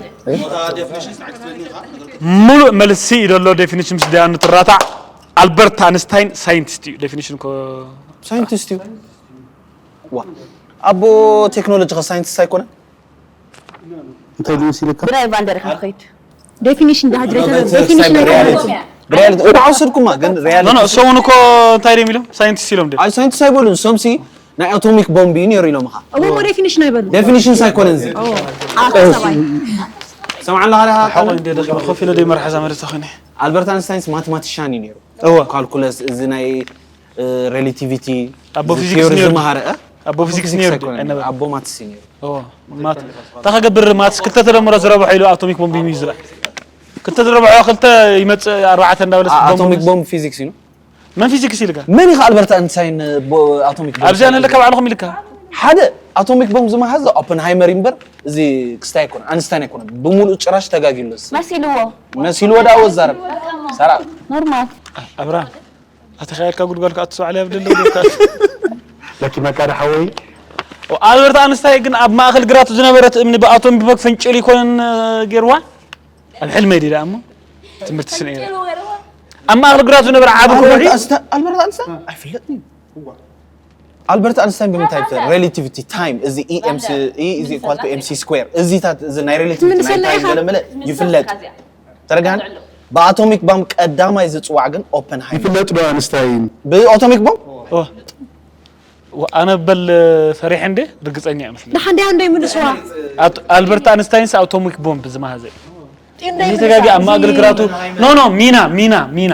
ሙሉእ መልሲ እዩ ዘሎ። ዴፊኒሽን ምስ ዲያኑ ትራታዕ። ኣልበርት ኣንስታይን ሳይንቲስት እዩ። ዴፊኒሽን ኮ ሳይንቲስት እዩ። ዋ ኣቦ ቴክኖሎጂ ከ ሳይንቲስት ኣይኮነን? እንታይ ዝመስለካ? ብናይ ቫንደር ኢኻ ትኸይድ ዴፊኒሽን ዳሃጅ ዴፊኒሽን ሪያሊቲ ወደ ዓውሰድኩማ ግን ኖ ሪያሊቲ ኖ እሶም እኮ እንታይ ድዮም ኢሎም? ሳይንቲስት ኢሎም ድዮም? ኣይ ሳይንቲስት ኣይበሉን። እሶምሲ ናይ ኣቶሚክ ቦምብ እዩ ነይሩ ኢሎምኻ። እሞ ዴፊኒሽን ኣይበሉ ዴፊኒሽን ሳይኮነን እዚ ኣሳባይ ሰምዓላ ኻሊኻ ሓቆ እንደ ደኺመ ኮፍ ኢለ ደይ መርሓ ዛመደ ተኾይነ ኣልበርት ኣንስታይንስ ማትማቲሻን እዩ ነይሩ። እወ ካልኩለስ እዚ ናይ ሬላቲቪቲ ኣቦ ፊዚክስ ነይሩ። ዝመሃረ እ? ኣቦ ፊዚክስ ፊዚክስ ነይሩ ኣይኮነን፣ ኣይነበረ። ኣቦ ማትስ እዩ ነይሩ። እወ ማት እንታይ ከገብር ማትስ ክልተ ተደምሮ ዝረብሖ ኢሉ ኣቶሚክ ቦምብ እዩ ዝብል። ክልተ ዝረብሖ ክልተ ይመጽእ ኣርባዕተ እንዳበለ ኣ- ቦምብ ኣቶሚክ ምስ- ቦምብ ፊዚክስ እዩ። መን ፊዚክስ ኢልካ? መን ኢኻ ኣልበርት ኣንስታይን ቦ- ኣቶሚክ ቦምብ ኣብዚኣ ንህልካ ባዕልኹም ኢልካ። ሓደ ኣቶሚክ ቦምብ ዝመሃዘ ኦፐንሃይመር እዩ እምበር እዚ ክስታይ ኣይኮነ ኣንስታይን ኣይኮነ። ብምሉእ ጭራሽ ተጋጊሉ። መሲልዎ መሲልዎ ዳ ወዛረብ ሰራ ኖርማል ኣብርሃም ኣተኻየድካ ጉድጓድ ከኣ ትስባዕ ለይ ኣብደለ ለኪመካ ዶ ሓወይ? ኣልበርት ኣንስታይ ግን ኣብ ማእኸል ግራቱ ዝነበረት እምኒ ብኣቶም ብበግ ፈንጭል ይኮነን ገይርዋ ኣብ ሕልመይ ዲዳ እሞ ትምህርቲ ስነ ኣብ ማእኸል ግራቱ ዝነበረ ዓቢ ከውሒ ኣልበርት ኣንስታ ኣይፍለጥን እዩ። ኣልበርት ኣንስታይን ብምንታይ ይፍለጥ? ሬላቲቪቲ ታይም እዚ E mc E is equal to mc square እዚታት እዚ ናይ ሬላቲቪቲ ናይ ትምልሰልና ታይም ኢኻ። ገለ መለ ይፍለጥ። ተረጋን ብኣቶሚክ ባምብ ቀዳማይ ዝጽዋዕ ግን ኦፐንሃይመር ይፍለጥ ዶ ኣንስታይን? ብኣቶሚክ ቦምብ ኣነ በል ፈሪሐ እንደ ርግጸኛ ይመስለኝ ደሓን ዲያ እንዶ ይምልስዋ ኣት- ኣልበርት ኣንስታይንስ ኣቶሚክ ቦምብ ዝመሃዘ እዚ ተጋጊ ኣብ ማእገር ግራቱ ኖ ኖ ሚና ሚና ሚና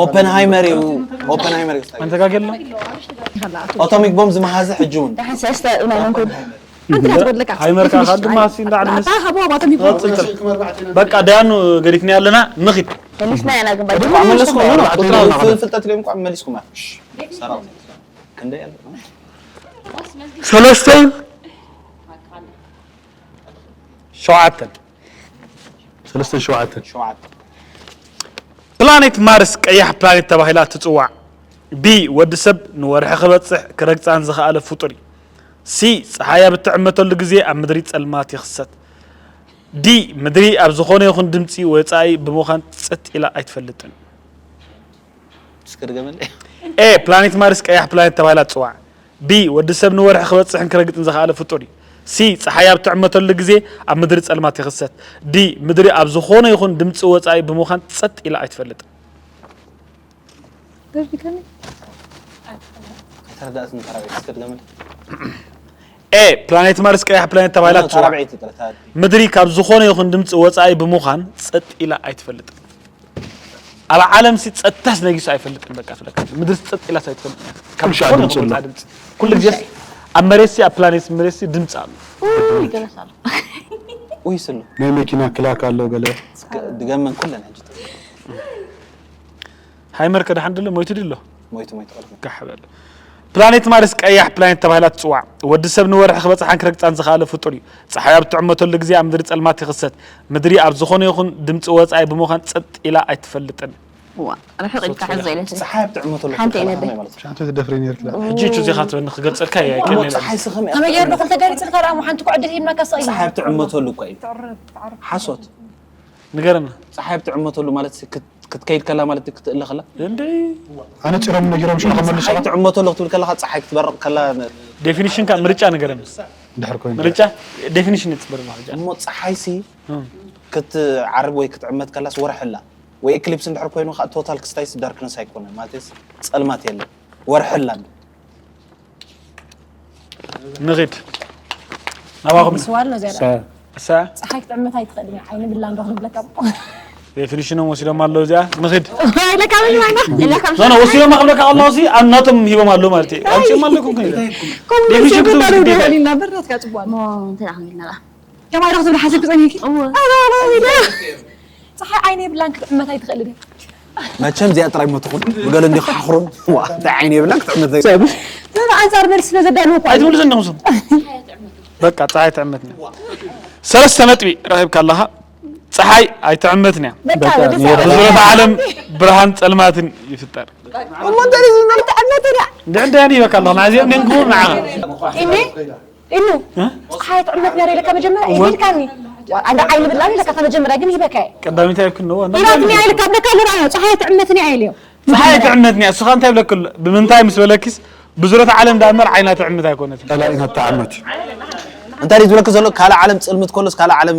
ኦፐንሃይመር እዩ። ኦፐንሃይመር እዩ። ኣንተጋገልና ኣቶሚክ ቦምብ ዝመሃዘ ሕጂ እውን ደሓን ሰለስተ ናይ መንኩን ሓንቲ እያ ትጎድለካ ሃይመር ካኻ ድማ ሲ እንዳዕድ ምስ ኣታ ሃቦ ኣባቶም ይጎ በቃ ዳያኑ ገዲፍኒ ኣለና ንኺድ መሊስና ኢና ግን ባይ መለስኩም ፍልጠት ለም ኳ መሊስኩም ሰራው ክንደይ ያለ ሰለስተን ሸውዓተን ሰለስተን ሸውዓተን ሸውዓተ ፕላኔት ማርስ ቀያሕ ፕላኔት ተባሂላ ትጽዋዕ። ቢ ወዲ ሰብ ንወርሒ ክበጽሕ ክረግጻን ዝኸኣለ ፍጡር እዩ። ሲ ጸሓይ ኣብ እትዕመተሉ ግዜ ኣብ ምድሪ ጸልማት ይኽሰት። ዲ ምድሪ ኣብ ዝኾነ ይኹን ድምጺ ወጻኢ ብምዃን ጸጥ ኢላ ኣይትፈልጥን። እስከ ድገመለይ ኤ ፕላኔት ማርስ ቀያሕ ፕላኔት ተባሂላ ትጽዋዕ። ቢ ወዲ ሰብ ንወርሒ ክበጽሕን ክረግጽን ዝኸኣለ ፍጡር እዩ። ሲ ጸሓይ ኣብ ትዕመተሉ ግዜ ኣብ ምድሪ ጸልማት ይኽሰት። ዲ ምድሪ ኣብ ዝኾነ ይኹን ድምጺ ወጻኢ ብምዃን ጸጥ ኢላ ኣይትፈልጥን። ተረዳእትኒ ተራበይ እስከ ድገመለይ ኤ ፕላኔት ማርስ ቀያሕ ፕላኔት ተባሂላ ትጽዋዕ። ተራበይ ትጥረታ ምድሪ ካብ ዝኾነ ይኹን ድምፂ ወፃኢ ብምዃን ፀጥ ኢላ ኣይትፈልጥን። ኣብ ዓለም ሲ ፀጥታስ ነጊሱ ኣይፈልጥን። በቃ ፍለካ ምድሪ ጸጥ ኢላስ ኣይትፈልጥን። ካብ ኩሉ ሻዕ ዝኾነ ድምፂ ይኹን ኣሎ። ወፃኢ ድምፂ ኩሉ ግዜስ ኣብ መሬት ሲ ኣብ ፕላኔት መሬት ሲ ድምፂ ኣሎ። ውይ ገለስ ኣሎ ውይ ስሉ ናይ መኪና ክላክ ኣሎ ገለ ድገመን ኩለን ሕጂ ሃይመር ከ ደሓን ድሎ ሞይቱ ድሎ ሞይቱ ሞይቱ ቀልኩ ጋሕ በል። ፕላኔት ማርስ ቀያሕ ፕላኔት ተባሂላ ትጽዋዕ። ወዲ ሰብ ንወርሒ ክበጽሓን ክረግጻን ዝኸኣለ ፍጡር እዩ። ጸሓይ ኣብ ትዕመተሉ ግዜ ኣብ ምድሪ ጸልማት ይኽሰት። ምድሪ ኣብ ዝኾነ ይኹን ድምጺ ወጻኢ ብምዃን ጸጥ ኢላ ኣይትፈልጥን። ዋ ርሕቕ ኢልካ ሕዞ ኢለ ስለ ፀሓይ ኣብ ትዕመተሉ ሓንቲ እየ ነደ። ማለት እዩ ሻንተ ትደፍረኒ ነርክላ ሕጂ እቹ ዜኻ ትበኒ ክገልጸልካ እየ እሞ ኣይቀልልን። ፀሓይ ስኸም እያ ከመይ ገይሩ ዶ ክልተ ገሪፅልካ ደኣ ሓንቲ ኩዕድት ሂብናካ ስቕ ኢልና ፀሓይ ኣብ ትዕመተሉ እኳ እዩ ሓሶት ንገረና። ፀሓይ ኣብ ትዕመተሉ ማለት ሲ ክት- ክትከይድ ከላ ማለት ክትእለ ከላ እንደ ኣነ ፂሮም ነጊሮም ሽዑ ከመልሶ ፀሓይ ትዕመተሉ ክትብል ከለካ ፀሓይ ክትበርቕ ከላ ዴፊኒሽን ካ ምርጫ ንገረና። ድሕር ኮይኑ ምርጫ ዴፊኒሽን ይጽበር ማለት እዩ። እሞ ፀሓይ ሲ እም። ክትዓርብ ወይ ክትዕመት ከላስ ወርሒ ኣላ። ወይ ኢክሊፕስ እንድሕር ኮይኑ ከዓ ቶታል ክስታይስ ዳርክነስ ኣይኮነን፣ ማለትስ ጸልማት የለን። ወርሒ ኣላ እንዶ። ንኺድ ናባኹም። ስዋል ነው ዚያዳ እሳ ፀሓይ ክትዕመት ኣይትኽእልን እያ። ዓይኒ ብላ እንዶ ክንብለካ እሞ። ዴፊኒሽኖም ወሲዶም ኣለዉ እዚኣ። ንኺድ ኢለካ ምን ይሆና ኢለካ ኖ ኖ ወሲዶም ክብለካ ከለኹ ሲ ኣብ ናቶም ሂቦም ኣለዉ ማለት እዩ። ኣምፅኦም ኣለኩም ግን ኮም ዴፊኒሽን ሲጉ ክትብል ዳሩ ግዴታ እዩ። ደሊ ነበር ናትካ ጽቡቅ እሞ እንታይ ደኣ ክንብል ነራ ከማይ ዶ ክትብል ሓሲብኪ ጸኒሕኪ እወ ኣላ ኢለ ፀሓይ ዓይኒ ብላን ክትዕመት ኣይትኽእልን እያ። መቸም እዚኣ ጥራይ መትኹን ብገለ እንዲ ክሓኽሮም ዋ እንታይ ዓይኒ የብላን ክትዕመት ዘይ ኣንጻር መልሲ ስለ ዘዳለወ እኮ ኣይትምልሰን ዲኹም ስም በቃ ፀሓይ ትዕመትና ሰለስተ ነጥቢ ረኺብካ ኣለኻ ፀሓይ ኣይትዕመትን እያ በቃ ወደ ብዙረት ዓለም ብርሃን ፀልማትን ይፍጠር ኣይትዕመትን እያ እንድዕንዳያን ይበካ ኣለኹ ናዚኦም ደንግቡ ንዓኻ ኢኒ ኢኑ ፀሓይ ትዕመት ነረ ኢለካ መጀመርያ ኢልካኒ ኣንዳ ዓይኒ ብላኒ ኢለካ ከመጀመርያ ግን ሂበካ እየ ቀዳሚት ኣይብክን ነዎ ኢላትኒ ኢልካ ብለካ ኣሎ ራዮ ፀሓይ ትዕመትን እያ ኢለዮ ፀሓይ ትዕመትኒ እያ እስኻ እንታይ ይብለክሉ ብምንታይ ምስ በለኪስ ብዙረት ዓለም ዳመር ዓይና ትዕምት ኣይኮነት ጸላኢና ተዓመት እንታይ ድዩ ዝብለክ ዘሎ ካልእ ዓለም ፅልምት ከሎስ ካልእ ዓለም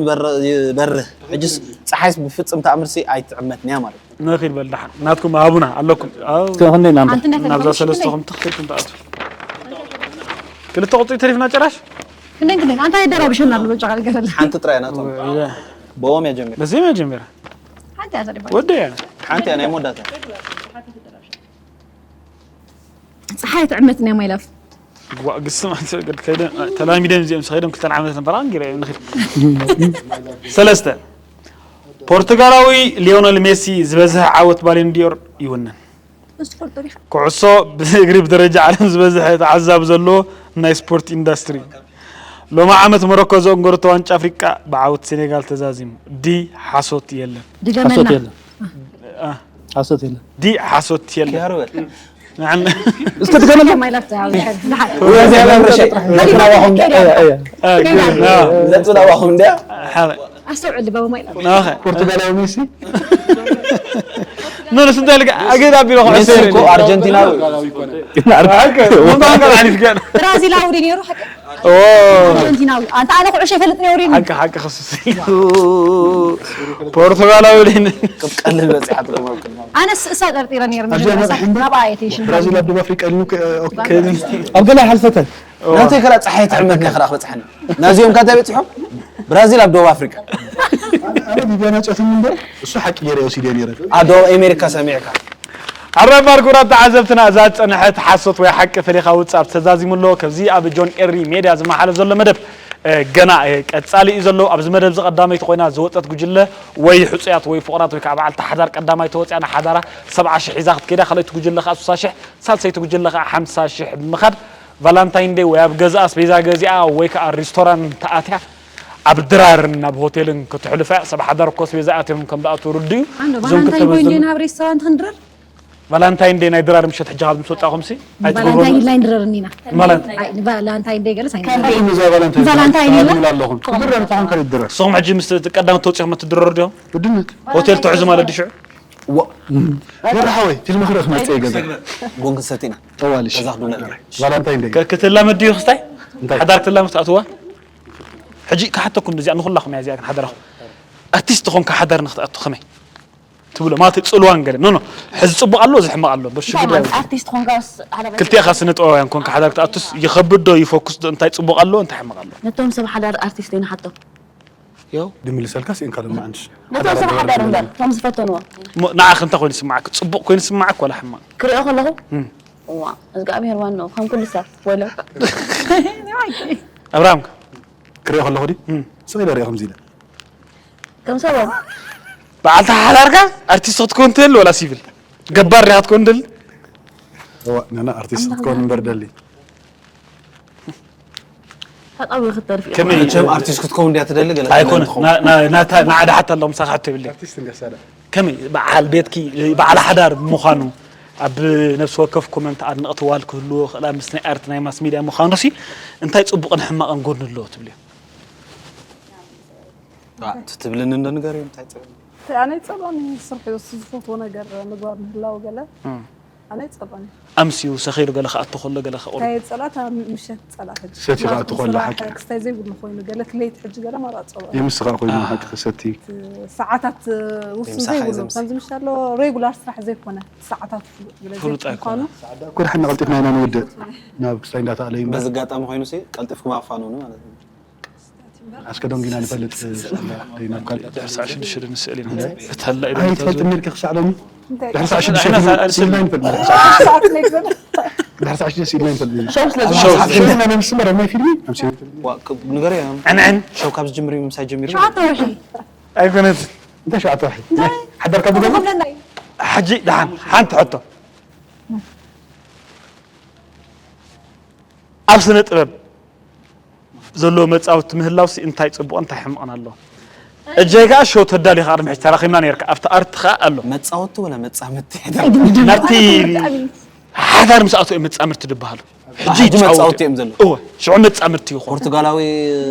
ይበርህ ሕጅስ ፀሓይስ ብፍፅም ተኣምርሲ ኣይትዕመትንያ ማለት እዩ ንኺድ በል ደሓን ናትኩም ሃቡና ኣለኩም እስከ ክንደይ ናምበር ሓንቲ ናብዛ እንዳተባለሽ ሰለስተኹም ትኽክልኩም ትኣቱ ክልተ ቁፅሪ ተሪፍና ጨራሽ ክንደን ክንደን ኣንታ የደራብሸና ኣሎ ጨቃ ገለ ሓንቲ ጥራይ ናቶም ብኦም እያ ጀሚር በዚ መጀመርያ ሓንቲ እያ ተሪፋ ወደ ሓንቲ እያ ናይ መወዳእታ ፀሓይ ትዕመትን እያ ማይላፍ ዋ ግስም ኣንተ ገድ ከይደ ተላሚደን እዚኦም ከይዶም ክልተን ዓመት ነበር ኣንጊረ ንኺድ ሰለስተ ፖርቱጋላዊ ሊዮነል ሜሲ ዝበዝሐ ዓወት ባሌንዲዮር ይውንን ምስ ትፈልጦ ዲኻ ኩዕሶ ብእግሪ ብደረጃ ዓለም ዝበዝሐ ተዓዛቢ ዘለዎ ናይ ስፖርት ኢንዳስትሪ ሎሚ ዓመት ሞሮኮ ዘእንገረቶ ዋንጫ ኣፍሪቃ ብዓወት ሴኔጋል ተዛዚሙ ዲ ሓሶት የለን ድገመና የለን ሓሶት የለን ዲ ሓሶት የለን ያርበል ንዓና እስከ ትገመና ማይላፍ ነጥቢ ናባኹም እንድያ ነጥቢ ናባኹም እንድያ ሓረ ኣስተውዕል ባቡ ማይላፍ ናኸ ፖርቱጋላዊ ሜሲ ኖ ንስ እንታይ ልካ ኣገዳ ቢሮ ሜሲ እኮ ኣርጀንቲናዊ ምንባንከ ዓሊፍ ገና ብራዚላዊ ዲ ነይሩ ሓቂ ኣርጀንቲናዊ ኣንተ ኣነ ኩዕሾ ይፈልጥ ነይሩ ዲ ሓቂ ሓቂ ከሱስ ፖርቱጋላዊ ሊን ቀልል በፂሓ ትርጉም ኣብ ቅድማ ኣነ ስእሳ ጠርጢረ ነይሩ ኣብዚኣ መጀመርያ መራሒ እምበር ናብኣ እየ ተይሽን ብራዚል ኣብ ደቡብ ኣፍሪቃ ኢሉ ኣብ ገለ ሓልፈተን ናተይ ከላ ፀሓይ ትዕመት ናይ ከላ ክበፅሐኒ ናዚኦም ካታ በፂሖም ብራዚል ኣብ ደቡብ ኣፍሪቃ ኣነ ቢቢያና ጨትም እምበር እሱ ሓቂ ገይረ ወሲደ ነይረ ኣብ ደቡብ ኣሜሪካ ሰሚዕካ ኣራይ ማርጉራት ተዓዘብትና እዛ ዝፀንሐት ሓሶት ወይ ሓቂ ፈሊኻ ውፃእ ተዛዚሙ ኣሎ ከዚ ኣብ ጆን ኤሪ ሜድያ ዝመሓለፍ ዘሎ መደብ ገና ቀፃሊ እዩ ዘሎ ኣብዚ መደብ ዝቀዳመይቲ ኮይና ዝወፀት ጉጅለ ወይ ሕፁያት ወይ ፍቑራት ወይ ከዓ በዓልቲ ሓዳር ቀዳማይ ተወፅያ ንሓዳራ ሰብዓ ሽሕ ሒዛ ክትከይዳ ካልኣይቲ ጉጅለ ከዓ ስሳ ሽሕ ሳልሰይቲ ጉጅለ ከዓ ሓምሳ ሽሕ ብምኻድ ቫላንታይን ዴይ ወይ ኣብ ገዛ ኣስቤዛ ገዚኣ ወይ ከዓ ሪስቶራንት ኣትያ ኣብ ድራርን ኣብ ሆቴልን ክትሕልፋ እያ ሰብ ሓዳር እኮ ኣስቤዛ ኣትዮም ከም ዝኣትዉ ርዱ እዩ ኣንዶ እዞም ክልተ ቫላንታይን ኮይን መዝዘም- ዲና ኣብ ሬስቶራንት ክንድረር ቫላንታይን ዴይ ናይ ድራር ምሸት ሕጂ ካብ ምስ ወፃኹም ሲ ቫላንታይን ኢልና ይንድረር እኒና ማለት ቫላንታይን ዴይ ገለስ ኣይንድረር ዛይ ቫላንታይን ቫላንታይን ኢልና ኣለኹም ድረር ተኾን ከይድረር ንስኹም ሕጂ ምስ ቀዳመ ተወፂኹም እትድረሩ ዲኹም ውድነት ሆቴል ትሕዙ ማለት ድሽዑ መርሓወይ ፊልም ክርኢ ክመፅእ ገዛ ቡን ክንሰቲና ጠዋልሽ ገዛ ክዱነ ቫላንታይን ዴይ ከክትላመድ ድዩ ክስታይ እንታይ? ሓዳር ክትላመድ ትኣትዋ ሕጂ ክሓተኩም እዚኣ ንኩላኹም እያ እዚኣ ሓዳራኹም ኣርቲስት ኾንካ ሓዳር ንክትኣቱ ከመይ ትብሎ ማለት እዩ፣ ፅልዋን ገለ ኖ ኖ ሕዚ ፅቡቅ ኣሎ እዚ ሕማቅ ኣሎ በሽ እንታይ ማለት ኣርቲስት ኾንካስ ሓደ ክልቲኻ ስነ ጥበባውያን ኮንካ ሓዳር ክትኣቱስ ይኸብድ ዶ ይፈኩስ ዶ እንታይ ፅቡቅ ኣሎ እንታይ ሕማቅ ኣሎ ነቶም ሰብ ሓዳር ኣርቲስት ይንሓቶም ያው ድምልሰልካ ሲእንካ ድማ ኣንሽ ነቶም ሰብ ሓዳር እምበር እቶም ዝፈተንዎ እሞ ንዓኽ እንታይ ኮይኑ ስማዓክ ፅቡቅ ኮይኑ ስማዓክ ወላ ሕማቅ ክሪኦ ከለኹ እም። እዋ እግዚኣብሔር ዋናው ከም ኩሉ ሰብ ወይለካ ኣብርሃም ክሪኦ ከለኹ ዲ እም። ስቕ ኢለ ሪኦ ከምዚ ኢለ ከም ሰቦም በዓልቲ ሓዳርካ ኣርቲስት ክትኮን ትህል ወላ ሲቪል ገባር ዲኻ ክትኮን ትህል እዋ ናና ኣርቲስት ክትኮን እምበር ደሊ ተጣቢኺ ክትተርፊ ኢኻ። ከመይ መቸም ኣርቲስት ክትከውን እንዲያ ትደሊ ገለ ኣይኮነ ንዓዳ ሓታ ኣለኹም ሳኻ ሕቶ ይብለይ ኣርቲስት እንገሳዳ ከመይ በዓል ቤትኪ በዓል ሓዳር ምዃኑ ኣብ ነፍሲ ወከፍ ኮመንት ኣድነቕቲ ዋል ክህልዎ ክእላ ምስ ናይ ኣርት ናይ ማስ ሚድያ ምዃኑ ሲ እንታይ ፅቡቕን ሕማቕን ጎድኒ ኣለዎ ትብልዮ ትብልኒ እንዶ ንገር እንታይ ፅብል ኣነ ጸሎኒ ስርሑ እሱ ዝፈትዎ ነገር ምግባር ምህላው ገለ ኣነ ጸባኒ ኣምስዩ ሰኺሩ ገለ ክኣቱ ከሎ ገለ ክቑር እንታይ ጸላት ኣብ ምሸት ጸላት ሕጂ ሰቲ ክኣቱ ከሎ ሓቂ። ክስታይ ዘይብሉ ኮይኑ ገለ ክለይት ሕጂ ገለ ማራ ጸባ የምስኻ ኮይኑ ሓቂ ክሰቲ ሰዓታት ውሱን ምሳኻ ዘይብሉ ዘምሲ። ከምዚ ምሻሎ ሬጉላር ስራሕ ዘይኮነ ሰዓታት ፍሉጥ ኣይኮነ። ኩርሕና ቀልጢፍና ኢና ንውድእ ናብ ክስታይ እንዳተኣለዩ በዚ ኣጋጣሚ ኮይኑ ሲ ቀልጢፍኩም ኣፋንኑ ማለት እዩ። ኣስከዶም ጊና ንፈልጥ ናብ ካልእ ድሕሪ ሰዓት ሽዱሽተ ንስእል ኢና። ተላ ኣይ ትፈልጥ ነርኪ ክሳዕ ሎሚ ድሕሪ ሰዓት ሽዱሽተ ሽዱሽተ ኢና ስኢልና ይንፈልጥ ድሕሪ ሰዓት ሽዱሽተ ስኢልና ይንፈልጥ ሸው ስለ ሸው ስለ ነምስመር ናይ ፊልሚ ኣምሲ ዋ፣ ክ- ንገር እዮም ዕንዕን ሸው ካብ ዝጅምር እዩ ምሳይ ጀሚሩ ሸውዓተ ወርሒ ኣይኮነት እንታይ ሸውዓተ ወርሒ ሓዳርካ ብገቡ ተኸብለና እዩ ሕጂ ደሓን ሓንቲ ሕቶ ኣብ ስነ ጥበብ ዘለዎ መጻወቲ ምህላውሲ እንታይ ጽቡቕ እንታይ ሕምቕን ኣሎ። እጀይ ከዓ ሸው ተዳሊኻ ቅድሚ ሕጂ ተራኺብና ነርካ ኣብቲ ኣርት ከዓ ኣሎ መጻወቲ ወላ መጻምቲ ናብቲ ሓዳር ምስ ኣቶ እዮም መጻምርቲ ዝበሃሉ ሕጂ ሕጂ ይጫወቱ መጻወቲ እዮም ዘለዉ። እወ ሽዑ መጻምርቲ ይኾኑ ፖርቱጋላዊ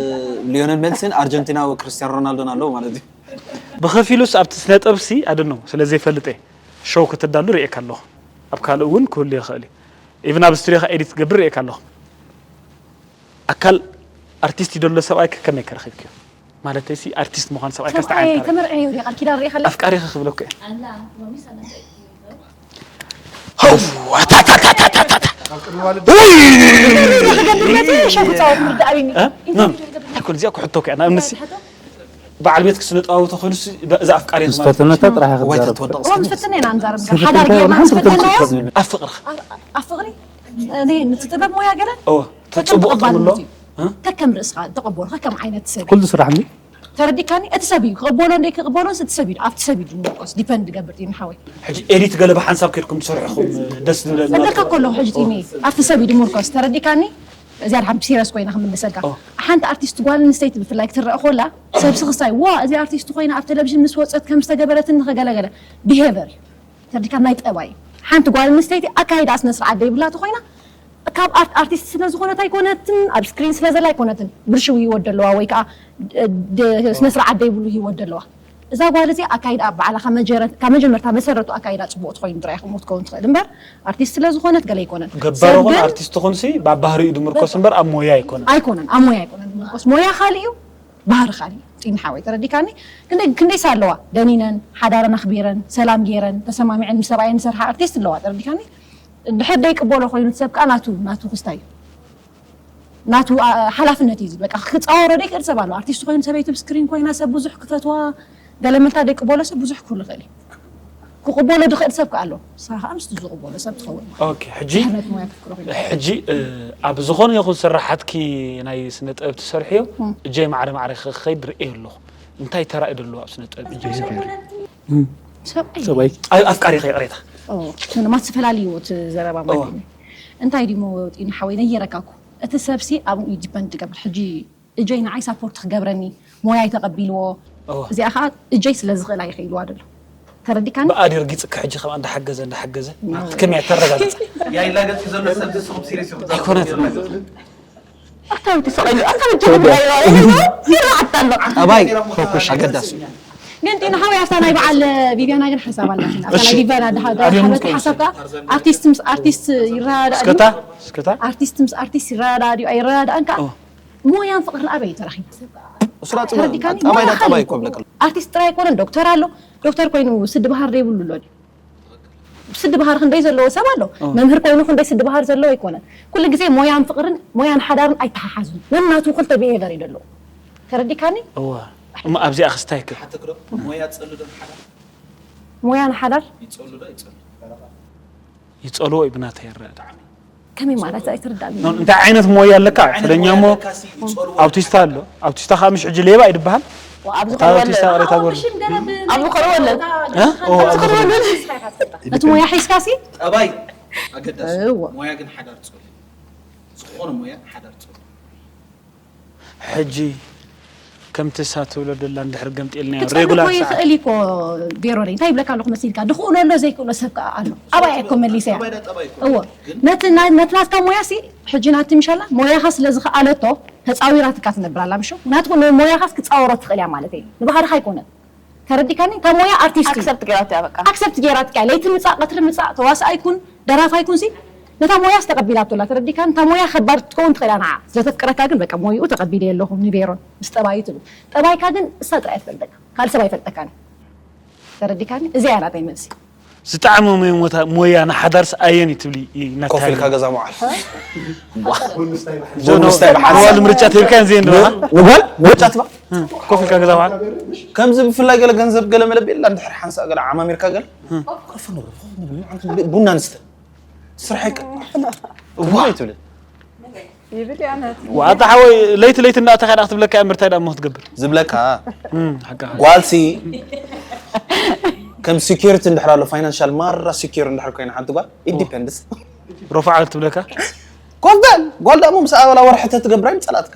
ሊዮነል ሜሲን ኣርጀንቲናዊ ክርስቲያኖ ሮናልዶን ኣለዉ ማለት እዩ። ብኸፊሉስ ኣብቲ ስነ ጥበብሲ ኣደኖ ስለ ዘይፈልጥ እየ ሸው ክትዳሉ ርእየካ ኣለኹ ኣብ ካልእ እውን ክህሉ ይኽእል እዩ ኢቭን ኣብ ስቱዲዮኻ ኤዲት ትገብር ርእየካ ኣለኹ ኣካል ኣርቲስት ይደሎ ሰብኣይ ከከመይ ከረኺብክዮ ማለተይሲ ኣርቲስት ምዃን ሰብኣይ ከስተ ሰብኣይ ዓይነት ተመርዐ ይወዲ ቃል ኪዳን ርኢኻ ኣለካ ኣፍቃሪኸ ክብለኩ እየ ክገልጽ መጽእ ሸው ክጻወት ምርዳእ ኣብኒ ኣይኮን እዚኣ ክሕቶክ እያ ንኣብነሲ በዓል ቤት ክስነ ጥባዊ ተኮይኑስ እዛ ኣፍቃሪ ምስ ፈተነታ ጥራሕ ወይ ክትዛረብ ተትወድቕ እዋ ምስ ፈተናና ንዛረብ ሓዳር ጌርና ምስ ፈተናዮ ኣብ ፍቅርኻ ኣብ ፍቅሪ እኔ ንትጥበብ ሞያ ገለ እወ ተጽቡቕ ጥቕምሎ ከከም ርእስኻ ተቐበሎ ከከም ዓይነት ሰብ ኩሉ ስራሕ ኒ ተረዲካኒ እቲ ሰብ እዩ ክቕበሎ እንደ ክቕበሎስ እቲ ሰብ እዩ ኣብቲ ሰብ እዩ ዝምርኮስ ዲፐንድ ገብር ዲን ሓወይ ሕጂ ኤዲት ገለ ብሓንሳብ ከድኩም ትሰርሕኹም ደስ ዝብለኒ እብለካ ከለኹ ሕጂ ቲኒ ኣብቲ ሰብ እዩ ዝምርኮስ ተረዲካኒ እዚኣ ድሓን ብሲረስ ኮይና ክምልሰልካ ሓንቲ ኣርቲስት ጓል ኣንስተይቲ ብፍላይ ክትረአ ኮላ ሰብ ስኽሳይ ዋ እዚ ኣርቲስት ኮይና ኣብ ቴሌቪዥን ምስ ወፀት ከም ዝተገበረትን ንኸገለገለ ቢሄቨር እዩ ተርዲካ ናይ ጠባይ ሓንቲ ጓል ኣንስተይቲ ኣካይዳ ስነ ስርዓት ዘይብላ ተኮይና ካብ ኣርት ኣርቲስት ስለ ዝኾነት ኣይኮነትን ኣብ ስክሪን ስለ ዘላ ኣይኮነትን ብልሽው ህይወት ደለዋ ወይ ከዓ ስነ ስርዓት ዘይብሉ ህይወት ደለዋ እዛ ጓል እዚ ኣካይዳ ባዕላ ካብ መጀመርታ መሰረቱ ኣካይዳ ፅቡቅ ትኮይኑ ጥራይ ከምኡ ትከውን ትኽእል እምበር ኣርቲስት ስለ ዝኾነት ገለ ኣይኮነን ገባር ኹን ኣርቲስት ኹን ሲ ባባህሪኡ ድምርኮስ እምበር ኣብ ሞያ ኣይኮነን ኣይኮነን ኣብ ሞያ ኣይኮነን ድምርኮስ ሞያ ካሊእ እዩ ባህሪ ካሊእ ፂን ሓወይ ተረዲካኒ ክንደይሳ ኣለዋ ደኒነን ሓዳረን ኣኽቢረን ሰላም ገይረን ተሰማሚዐን ምስ ሰብኣየን ዝሰርሓ ኣርቲስት ኣለዋ ተረዲካኒ ድሕር ደይቅበሎ ኮይኑ ሰብ ከዓ ናቱ ናቱ ክስታይ እዩ ናቱ ሓላፍነት እዩ በቃ ክፃወሮ ደይክእል ሰብ ኣሎ ኣርቲስት ኮይኑ ሰበይቲ ብስክሪን ኮይና ሰብ ብዙሕ ክፈትዋ ገለመልታ ደይቅበሎ ሰብ ብዙሕ ክህሉ ይኽእል እዩ ክቕበሎ ድኽእል ሰብ ከዓ ኣሎ ንስኻ ከዓ ምስቲ ዝቕበሎ ሰብ ትኸውን ኦኬ ሕጂ ድሕነት ሞያ ክትክሮ ኮይና ሕጂ ኣብ ዝኾነ ይኹን ስራሓትኪ ናይ ስነ ጥበብ ትሰርሕዮ እጀይ ማዕረ ማዕረ ክኸይድ ርእየ ኣለኹ እንታይ ተራእዩ ደለዎ ኣብ ስነ ጥበብ እጀይ ሰብኣይ ሰብኣይ ኣይ ኣፍቃሪ ከይቕሬታ ማት ዝተፈላለዩ እቲ ዘረባ ማለት እዩ እንታይ ድሞ ጢኒ ሓወይ ነየረካኩ እቲ ሰብሲ ኣብኡ ዲፐንድ ትገብር ሕጂ እጀይ ንዓይ ሳፖርት ክገብረኒ ሞያይ ተቐቢልዎ እዚኣ ከዓ እጀይ ስለ ዝኽእል ኣይኽኢልዋ ደሎ ተረዲካኒ ብኣዲ ርጊፅካ ሕጂ ከምኣ እንዳሓገዘ እንዳሓገዘ ከመይ ተረጋግፃ ያይላገፂ ዘሎ ሰብ ዝስኹም ሲሪስ ኣይኮነትን ኣታዊ ትስቐዩ ኣታዊ ጀምራ ይረዓታ ኣሎ ጠባይ ኣገዳሲ ግን ጢና ሓወይ ኣብታ ናይ በዓል ቪቪያና ግን ሓሳብ ኣላትና ኣብታ ናይ ቪቪያና ድሓ- ድሓ- ሓበቲ ሓሳብ ከዓ ኣርቲስት ምስ ኣርቲስት ይረዳእ ድዩ? እስከታ እስከታ ኣርቲስት ምስ ኣርቲስት ይረዳእ ድዩ ኣይረዳእን ከዓ ኦ። ሞያን ፍቅርን ኣበይ እዩ ተረኺቡ እሱራ ተረዲካኒ ጠባይ ሞያ ጠባይ ካሊእ እኮ ብለቅል ኣርቲስት ጥራይ ኣይኮነን ዶክተር ኣሎ ዶክተር ኮይኑ ስዲ ባህር ዘይብሉ ኣሎ ድዩ ስዲ ባህር ክንደይ ዘለዎ ሰብ ኣሎ መምህር ኮይኑ ክንደይ ስዲ ባህር ዘለዎ ኣይኮነን ኩሉ ግዜ ሞያን ፍቅርን ሞያን ሓዳርን ኣይተሓሓዙን ነናቱ ክልተ ብሄቨር እዩ ዘለዎ ተረዲካኒ እዋ እሞ ኣብዚኣ ክስታይክ ሓተክዶ ሞያ ጸሉ ዶ ሓዳር ሞያ ንሓዳር ይጸሉ ዶ ይጸሉ ይጸልዎ እዩ ብናተይ ይረዳእኒ ከመይ ማለት ኣይትርዳእኒ እንታይ ዓይነት ሞያ ኣለካ ስለኛ ሞ ኣውቲስታ ኣሎ ኣውቲስታ ከዓ ምሽ ሕጂ ሌባ ይድበሃል ኣብዚ ኣውቲስታ ቅሬታ ጎል ኣብዚ ከርወለን እ? ኦ፣ ኣብዚ እቲ ሞያ ሒዝካሲ ጠባይ ኣገዳሲ እዎ። ሞያ ግን ሓዳር ጸሉ ዝኾነ ሞያ ሓዳር ጸሉ ሕጂ ከምቲ እሳ ትብሎ ደላ እንድሕር ገምጢልናዮ ክጸልዎ ሬጉላር ሰዓት ይኽእል እኮ ቤሮለይ እንታይ ይብለካ ኣለኹ መሲልካ ድኽእሎ ኣሎ ዘይክእሎ ሰብ ከዓ ኣሎ ኣባይ እኮ መሊሰ እያ ጠባይ ዳ ጠባይ እኮ እዎ ነቲ ና- ነቲ ናትካ ሞያ ሲ ሕጂ ናቲ ምሻላ ሞያኻ ስለ ዝኸኣለቶ ተፃዊራትካ ትነብር ኣላ ምሽ ናትኩ ሞያኻስ ክፃወሮ ትኽእል እያ ማለት እዩ ንባህርኻ ኣይኮነን ተረዲካኒ እታ ሞያ ኣርቲስት እዩ ኣክሰፕት ገይራቶ እያ በቃ ኣክሰፕት ገይራትካ ለይቲ ምፃእ ቀትሪ ምፃእ ተዋሳኣይ ኩን ደራፋይ ኩንሲ ነታ ሞያስ ተቐቢላቶ ኣላ፣ ተረዲካን? እታ ሞያ ከባድ ክትከውን ትኽእል እያ ንዓ። ስለ ተፍቅረካ ግን በቃ ሞይኡ ተቐቢለ ኣለኹ ንቤሮን ምስ ጠባዩ ትብል። ጠባይካ ግን እሳ ጥራይ ትፈልጠካ፣ ካልእ ሰብ ኣይፈልጠካን። ተረዲካኒ? እዚኣ እያ ናተይ መልሲ። ዝጠዓመ ሞያ ሞታ-፣ ሞያ ንሓዳርስ ኣየን እዩ ትብሊ? ኮፍ ኢልካ ገዛ ምውዓል። ቡን ምስታይ ብሓንሳእ። ንዋል ምርጫ ተሂብካ እንዜ ንዋ። ንጓል ምርጫ ትባ? ኮፍ ኢልካ ገዛ ምውዓል። ከምዚ ብፍላይ ገለ ገንዘብ ገለ መለብ የላ፣ እንድሕር ሓንሳእ ገለ ዓማሚርካ ገለ። ኮፍ ንብል፣ ኮፍ ንብል፣ ቡና ንስተ። ስርሐይ ቀ-፣ እዋ ይትብል። ይብል ያነት። ዋታ ሓወይ ለይቲ ለይቲ እንዳተኻ ዳኽ ትብለካ እምበር እንታይ ዳሞ ክትገብር? ዝብለካ እም፣ ሓቃ። ጓልሲ ከም ሲኪሪቲ እንድሕር ኣሎ፣ ፋይናንሻል ማራ ሲኪር እንድሕር ኮይና ሓንቲ ጓል፣ it depends። ሮፋዕ ትብለካ? ኮፍ በል። ጓል ዳሞ ምስ ኣበላ ወርሒ ተትገብራ ይምጸላትካ።